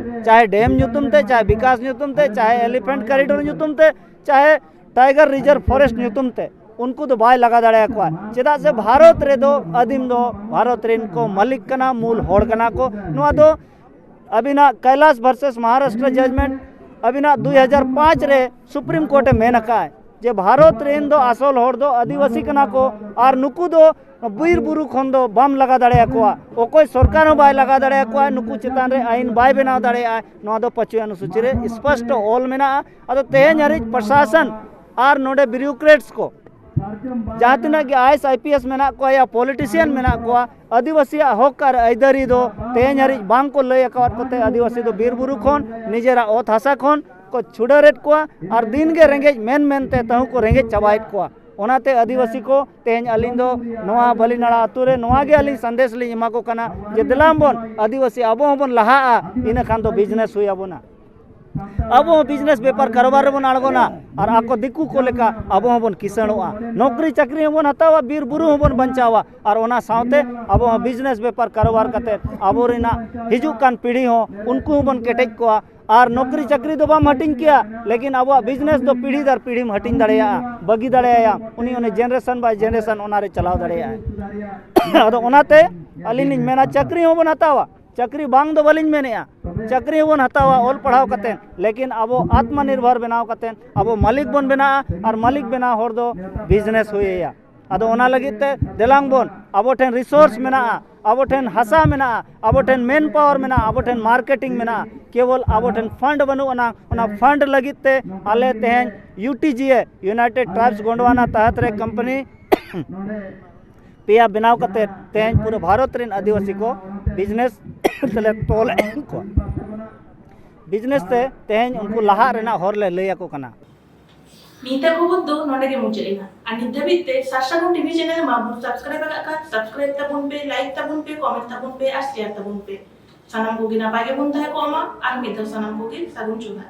ᱪᱟᱦᱮ ᱰᱮᱢ ᱧᱩᱛᱩᱢ ᱛᱮ, ᱪᱟᱦᱮ ᱵᱤᱠᱟᱥ ᱧᱩᱛᱩᱢ ᱛᱮ, ᱪᱟᱦᱮ ᱮᱞᱤᱯᱷᱮᱱᱴ ᱠᱚᱨᱤᱰᱚᱨ ᱧᱩᱛᱩᱢ ᱛᱮ, ᱪᱟᱦᱮ ᱴᱟᱭᱜᱟᱨ ᱨᱤᱡᱟᱨᱵᱷ ᱯᱷᱚᱨᱮᱥᱴ ᱧᱩᱛᱩᱢ ᱛᱮ ᱩᱱᱠᱩ ᱫᱚ ᱵᱟᱭ ᱞᱟᱜᱟ ᱫᱟᱲᱮᱭᱟᱠᱚᱣᱟ᱾ ᱪᱮᱫᱟᱜ ᱥᱮ ᱵᱷᱟᱨᱚᱛ ᱨᱮᱫᱚ ᱟᱹᱫᱤᱢ ᱫᱚ ᱵᱷᱟᱨᱚᱛ ᱨᱮᱱ ᱠᱚ ᱢᱟᱹᱞᱤᱠ ᱠᱟᱱᱟ, ᱢᱩᱞ ᱦᱚᱲ ᱠᱟᱱᱟ ᱠᱚ᱾ ᱱᱚᱣᱟ ᱫᱚ ᱟᱹᱵᱤᱱᱟᱜ ᱠᱟᱭᱞᱟᱥ ᱵᱷᱟᱨᱥᱮᱥ ᱢᱚᱦᱟᱨᱟᱥᱴᱨᱚ ᱡᱟᱡᱽᱢᱮᱱᱴ ᱟᱹᱵᱤᱱᱟᱜ ᱫᱩ ᱦᱟᱡᱟᱨ ᱯᱟᱸᱪ ᱨᱮ ᱥᱩᱯᱨᱤᱢ ᱠᱳᱨᱴ ᱮ ᱢᱮᱱ ᱟᱠᱟᱫᱼᱟᱭ ᱡᱮ ᱵᱷᱟᱨᱚᱛ ᱨᱮᱱ ᱫᱚ ᱟᱥᱚᱞ ᱦᱚᱲ ᱫᱚ ᱟᱹᱫᱤᱵᱟᱹᱥᱤ ᱠᱟᱱᱟ ᱠᱚ, ᱟᱨ ᱱᱩᱠᱩ ᱫᱚ ᱵᱤᱨ ᱵᱩᱨᱩ ᱠᱷᱚᱱ ᱫᱚ ᱵᱟᱢ ᱞᱟᱜᱟ ᱫᱟᱲᱮᱭᱟᱠᱚᱣᱟ, ᱚᱠᱚᱭ ᱥᱚᱨᱠᱟᱨ ᱦᱚᱸ ᱵᱟᱭ ᱞᱟᱜᱟ ᱫᱟᱲᱮᱭᱟᱠᱚᱣᱟ, ᱱᱩᱠᱩ ᱪᱮᱛᱟᱱ ᱨᱮ ᱟᱹᱭᱤᱱ ᱵᱟᱭ ᱵᱮᱱᱟᱣ ᱫᱟᱲᱮᱭᱟᱜᱼᱟ᱾ ᱱᱚᱣᱟ ᱫᱚ ᱯᱟᱸᱪᱣᱤ ᱚᱱᱩᱥᱩᱪᱤ ᱨᱮ ᱥᱯᱚᱥᱴᱚ ᱚᱞ ᱢᱮᱱᱟᱜᱼᱟ᱾ ᱟᱫᱚ ᱛᱮᱦᱮᱧ ᱦᱟᱹᱨᱤᱡ ᱯᱨᱚᱥᱟᱥᱚᱱ ᱟᱨ ᱱᱚᱰᱮ ᱵᱤᱭᱩᱨᱳᱠᱨᱮᱴᱥ ᱠᱚ, ᱡᱟᱦᱟᱸ ᱛᱤᱱᱟᱹᱜ ᱜᱮ ᱟᱭᱮᱥ ᱟᱭᱯᱤᱮᱥ ᱢᱮᱱᱟᱜ ᱠᱚᱣᱟ ᱭᱟ ᱯᱚᱞᱤᱴᱤᱥᱤᱭᱟᱱ ᱢᱮᱱᱟᱜ ᱠᱚᱣᱟ, ᱟᱹᱫᱤᱵᱟᱹᱥᱤᱭᱟᱜ ᱦᱚᱠ ᱟᱨ ᱟᱹᱭᱫᱟᱹᱨᱤ ᱫᱚ ᱛᱮᱦᱮᱧ ᱦᱟᱹᱨᱤᱡ ᱵᱟᱝ ᱠᱚ ᱞᱟᱹᱭ ᱟᱠᱟᱣᱟᱫ ᱠᱚᱛᱮ ᱟᱹᱫᱤᱵᱟᱹᱥᱤ ᱫᱚ ᱵᱤᱨ ᱵᱩᱨᱩ ᱠᱷᱚᱱ ᱱᱤᱡᱮᱨᱟᱜ ᱚᱛ ᱦᱟᱥᱟ ᱠᱷᱚᱱ ᱠᱚ ᱪᱷᱩᱰᱟᱹᱨᱮᱫ ᱠᱚᱣᱟ᱾ ᱟᱨ ᱫᱤᱱ ᱜᱮ ᱨᱮᱸᱜᱮᱡ ᱢᱮᱱ ᱢᱮᱱᱛᱮ ᱛᱟᱹᱦᱩ ᱠᱚ ᱨᱮᱸᱜᱮᱡ ᱪᱟᱵᱟᱭᱮᱫ ᱠᱚᱣᱟ᱾ ᱚᱱᱟᱛᱮ ᱟᱹᱫᱤᱵᱟᱹᱥᱤ ᱠᱚ ᱛᱮᱦᱮᱧ ᱟᱹᱞᱤᱧ ᱫᱚ ᱱᱚᱣᱟ ᱵᱟᱹᱞᱤᱱᱟᱲᱟ ᱟᱹᱛᱩ ᱨᱮ ᱱᱚᱣᱟ ᱜᱮ ᱟᱹᱞᱤᱧ ᱥᱟᱸᱫᱮᱥ ᱞᱤᱧ ᱮᱢᱟ ᱠᱚ ᱠᱟᱱᱟ ᱡᱮ ᱫᱮᱞᱟ ᱵᱚᱱ ᱟᱹᱫᱤᱵᱟᱹᱥᱤ ᱟᱵᱚ ᱦᱚᱸᱵᱚᱱ ᱞᱟᱦᱟᱜᱼᱟ, ᱤᱱᱟᱹ ᱠᱷᱟᱱ ᱫᱚ ᱵᱤᱡᱽᱱᱮᱥ ᱦᱩᱭ ᱟᱵᱚᱱᱟ᱾ ᱟᱵᱚ ᱦᱚᱸ ᱵᱤᱡᱽᱱᱮᱥ ᱵᱮᱯᱟᱨ ᱠᱟᱨᱚᱵᱟᱨ ᱨᱮᱵᱚᱱ ᱟᱬᱜᱚᱱᱟ ᱟᱨ ᱟᱠᱚ ᱫᱤᱠᱩ ᱠᱚ ᱞᱮᱠᱟ ᱟᱵᱚ ᱦᱚᱸᱵᱚᱱ ᱠᱤᱥᱟᱹᱬᱚᱜᱼᱟ, ᱱᱚᱠᱨᱤ ᱪᱟᱹᱠᱨᱤ ᱦᱚᱸᱵᱚᱱ ᱦᱟᱛᱟᱣᱟ, ᱵᱤᱨ ᱵᱩᱨᱩ ᱦᱚᱸᱵᱚᱱ ᱵᱟᱧᱪᱟᱣᱟ᱾ ᱟᱨ ᱚᱱᱟ ᱥᱟᱶᱛᱮ ᱟᱵᱚ ᱦᱚᱸ ᱵᱤᱡᱽᱱᱮᱥ ᱵᱮᱯᱟᱨ ᱠᱟᱨᱚᱵᱟᱨ ᱠᱟᱛᱮ ᱟᱵᱚ ᱨᱮᱱᱟᱜ ᱦᱤᱡᱩᱜ ᱠᱟᱱ ᱯᱤᱲᱦᱤ ᱦᱚᱸ ᱩᱱᱠᱩ ᱦᱚᱸᱵᱚᱱ ᱠᱮᱴᱮᱡ ᱠᱚᱣᱟ᱾ ᱟᱨ ᱱᱚᱠᱨᱤ ᱪᱟᱹᱠᱨᱤ ᱫᱚ ᱵᱟᱢ ᱦᱟᱹᱴᱤᱧ ᱠᱮᱭᱟ, ᱞᱮᱠᱤᱱ ᱟᱵᱚᱣᱟᱜ ᱵᱤᱡᱽᱱᱮᱥ ᱫᱚ ᱯᱤᱲᱦᱤ ᱫᱟᱨ ᱯᱤᱲᱦᱤᱢ ᱦᱟᱹᱴᱤᱧ ᱫᱟᱲᱮᱭᱟᱜᱼᱟ, ᱵᱟᱹᱜᱤ ᱫᱟᱲᱮᱭᱟᱭᱟ, ᱩᱱᱤ ᱚᱱᱮ ᱡᱮᱱᱟᱨᱮᱥᱚᱱ ᱵᱟᱭ ᱡᱮᱱᱟᱨᱮᱥᱚᱱ ᱚᱱᱟᱨᱮ ᱪᱟᱞᱟᱣ ᱫᱟᱲᱮᱭᱟᱜᱼᱟᱭ᱾ ᱟᱫᱚ ᱚᱱᱟᱛᱮ ᱟᱹᱞᱤᱧ ᱞᱤᱧ ᱢᱮᱱᱟ ᱪᱟᱹᱠᱨᱤ ᱦᱚᱸᱵᱚᱱ ᱦᱟᱛᱟᱣᱟ, ᱪᱟᱹᱠᱨᱤ ᱵᱟᱝ ᱫᱚ ᱵᱟᱹᱞᱤᱧ ᱢᱮᱱᱮᱫᱼᱟ, ᱪᱟᱹᱠᱨᱤ ᱦᱚᱸᱵᱚᱱ ᱦᱟᱛᱟᱣᱟ ᱚᱞ ᱯᱟᱲᱦᱟᱣ ᱠᱟᱛᱮ, ᱞᱮᱠᱤᱱ ᱟᱵᱚ ᱟᱛᱢᱚᱱᱤᱨᱵᱷᱚᱨ ᱵᱮᱱᱟᱣ ᱠᱟᱛᱮ ᱟᱵᱚ ᱢᱟᱹᱞᱤᱠ ᱵᱚᱱ ᱵᱮᱱᱟᱜᱼᱟ᱾ ᱟᱨ ᱢᱟᱹᱞᱤᱠ ᱵᱮᱱᱟᱣ ᱦᱚᱲ ᱫᱚ ᱵᱤᱡᱽᱱᱮᱥ ᱦᱩᱭ ᱟᱭᱟ᱾ ᱟᱫᱚ ᱚᱱᱟ ᱞᱟᱹᱜᱤᱫ ᱛᱮ ᱫᱮᱞᱟᱝ ᱵᱚᱱ, ᱟᱵᱚ ᱴᱷᱮᱱ ᱨᱤᱥᱳᱨᱥ ᱢᱮᱱᱟᱜᱼᱟ, ᱟᱵᱚ ᱴᱷᱮᱱ ᱦᱟᱥᱟ ᱢᱮᱱᱟᱜᱼᱟ, ᱟᱵᱚ ᱴᱷᱮᱱ ᱢᱮᱱ ᱯᱟᱣᱟᱨ ᱢᱮᱱᱟᱜᱼᱟ, ᱟᱵᱚ ᱴᱷᱮᱱ ᱢᱟᱨᱠᱮᱴᱤᱝ ᱢᱮᱱᱟᱜᱼᱟ, ᱠᱮᱵᱚᱞ ᱟᱵᱚ ᱴᱷᱮᱱ ᱯᱷᱟᱱᱰ ᱵᱟᱹᱱᱩᱜ ᱟᱱᱟ᱾ ᱚᱱᱟ ᱯᱷᱟᱱᱰ ᱞᱟᱹᱜᱤᱫ ᱛᱮ ᱟᱞᱮ ᱛᱮᱦᱮᱧ ᱭᱩ ᱴᱤ ᱡᱤ ᱮ, ᱤᱭᱩᱱᱟᱭᱴᱮᱰ ᱴᱨᱟᱭᱵᱽᱥ ᱜᱚᱱᱰᱣᱟᱱᱟ ᱛᱟᱦᱟᱛ ᱨᱮ ᱠᱳᱢᱯᱟᱱᱤ ᱯᱮᱭᱟ ᱵᱮᱱᱟᱣ ᱠᱟᱛᱮ ᱛᱮᱦᱮᱧ ᱯᱩᱨᱟᱹ ᱵᱷᱟᱨᱚᱛ ᱨᱮᱱ ᱟᱹᱫᱤᱵᱟᱹᱥᱤ ᱠᱚ ᱵᱤᱡᱽᱱᱮᱥ ᱛᱮᱞᱮ ᱛᱚᱞ ᱠᱚᱣᱟ᱾ ᱵᱤᱡᱽᱱᱮᱥ ᱛᱮ ᱛᱮᱦᱮᱧ ᱩᱱᱠᱩ ᱞᱟᱦᱟᱜ ᱨᱮᱱᱟᱜ ᱦᱚᱨ ᱞᱮ ᱞᱟᱹᱭ ᱟᱠᱚ ᱠᱟᱱᱟ᱾ ᱱᱤᱛᱟᱹ ᱠᱷᱚᱵᱚᱨ ᱫᱚ ᱱᱚᱰᱮ ᱜᱮ ᱢᱩᱪᱟᱹᱫ ᱮᱱᱟ᱾ ᱟᱨ ᱱᱤᱛ ᱫᱷᱟᱹᱵᱤᱡ ᱛᱮ ᱥᱟᱨᱥᱟᱜᱩᱱ ᱴᱤᱵᱷᱤ ᱪᱮᱱᱮᱞ ᱢᱟ ᱵᱚᱱ ᱥᱟᱵᱥᱠᱨᱟᱭᱤᱵ ᱟᱠᱟᱫ ᱠᱷᱟᱱ ᱥᱟᱵᱥᱠᱨᱟᱭᱤᱵ ᱛᱟᱵᱚᱱ ᱯᱮ, ᱞᱟᱭᱤᱠ ᱛᱟᱵᱚᱱ ᱯᱮ, ᱠᱚᱢᱮᱱᱴ ᱛᱟᱵᱚᱱ ᱯᱮ ᱟᱨ ᱥᱮᱭᱟᱨ ᱛᱟᱵᱚᱱ ᱯᱮ᱾ ᱥᱟᱱᱟᱢ ᱠᱚᱜᱮ ᱱᱟᱯᱟᱭ ᱜᱮᱵᱚᱱ ᱛᱟᱦᱮᱸ ᱠᱚᱜ ᱢᱟ᱾ ᱟᱨ ᱢᱤᱫ ᱫᱷᱟᱣ ᱥᱟᱱᱟᱢ ᱠᱚᱜᱮ ᱥᱟᱹᱜᱩᱱ ᱡᱚᱦᱟᱨ᱾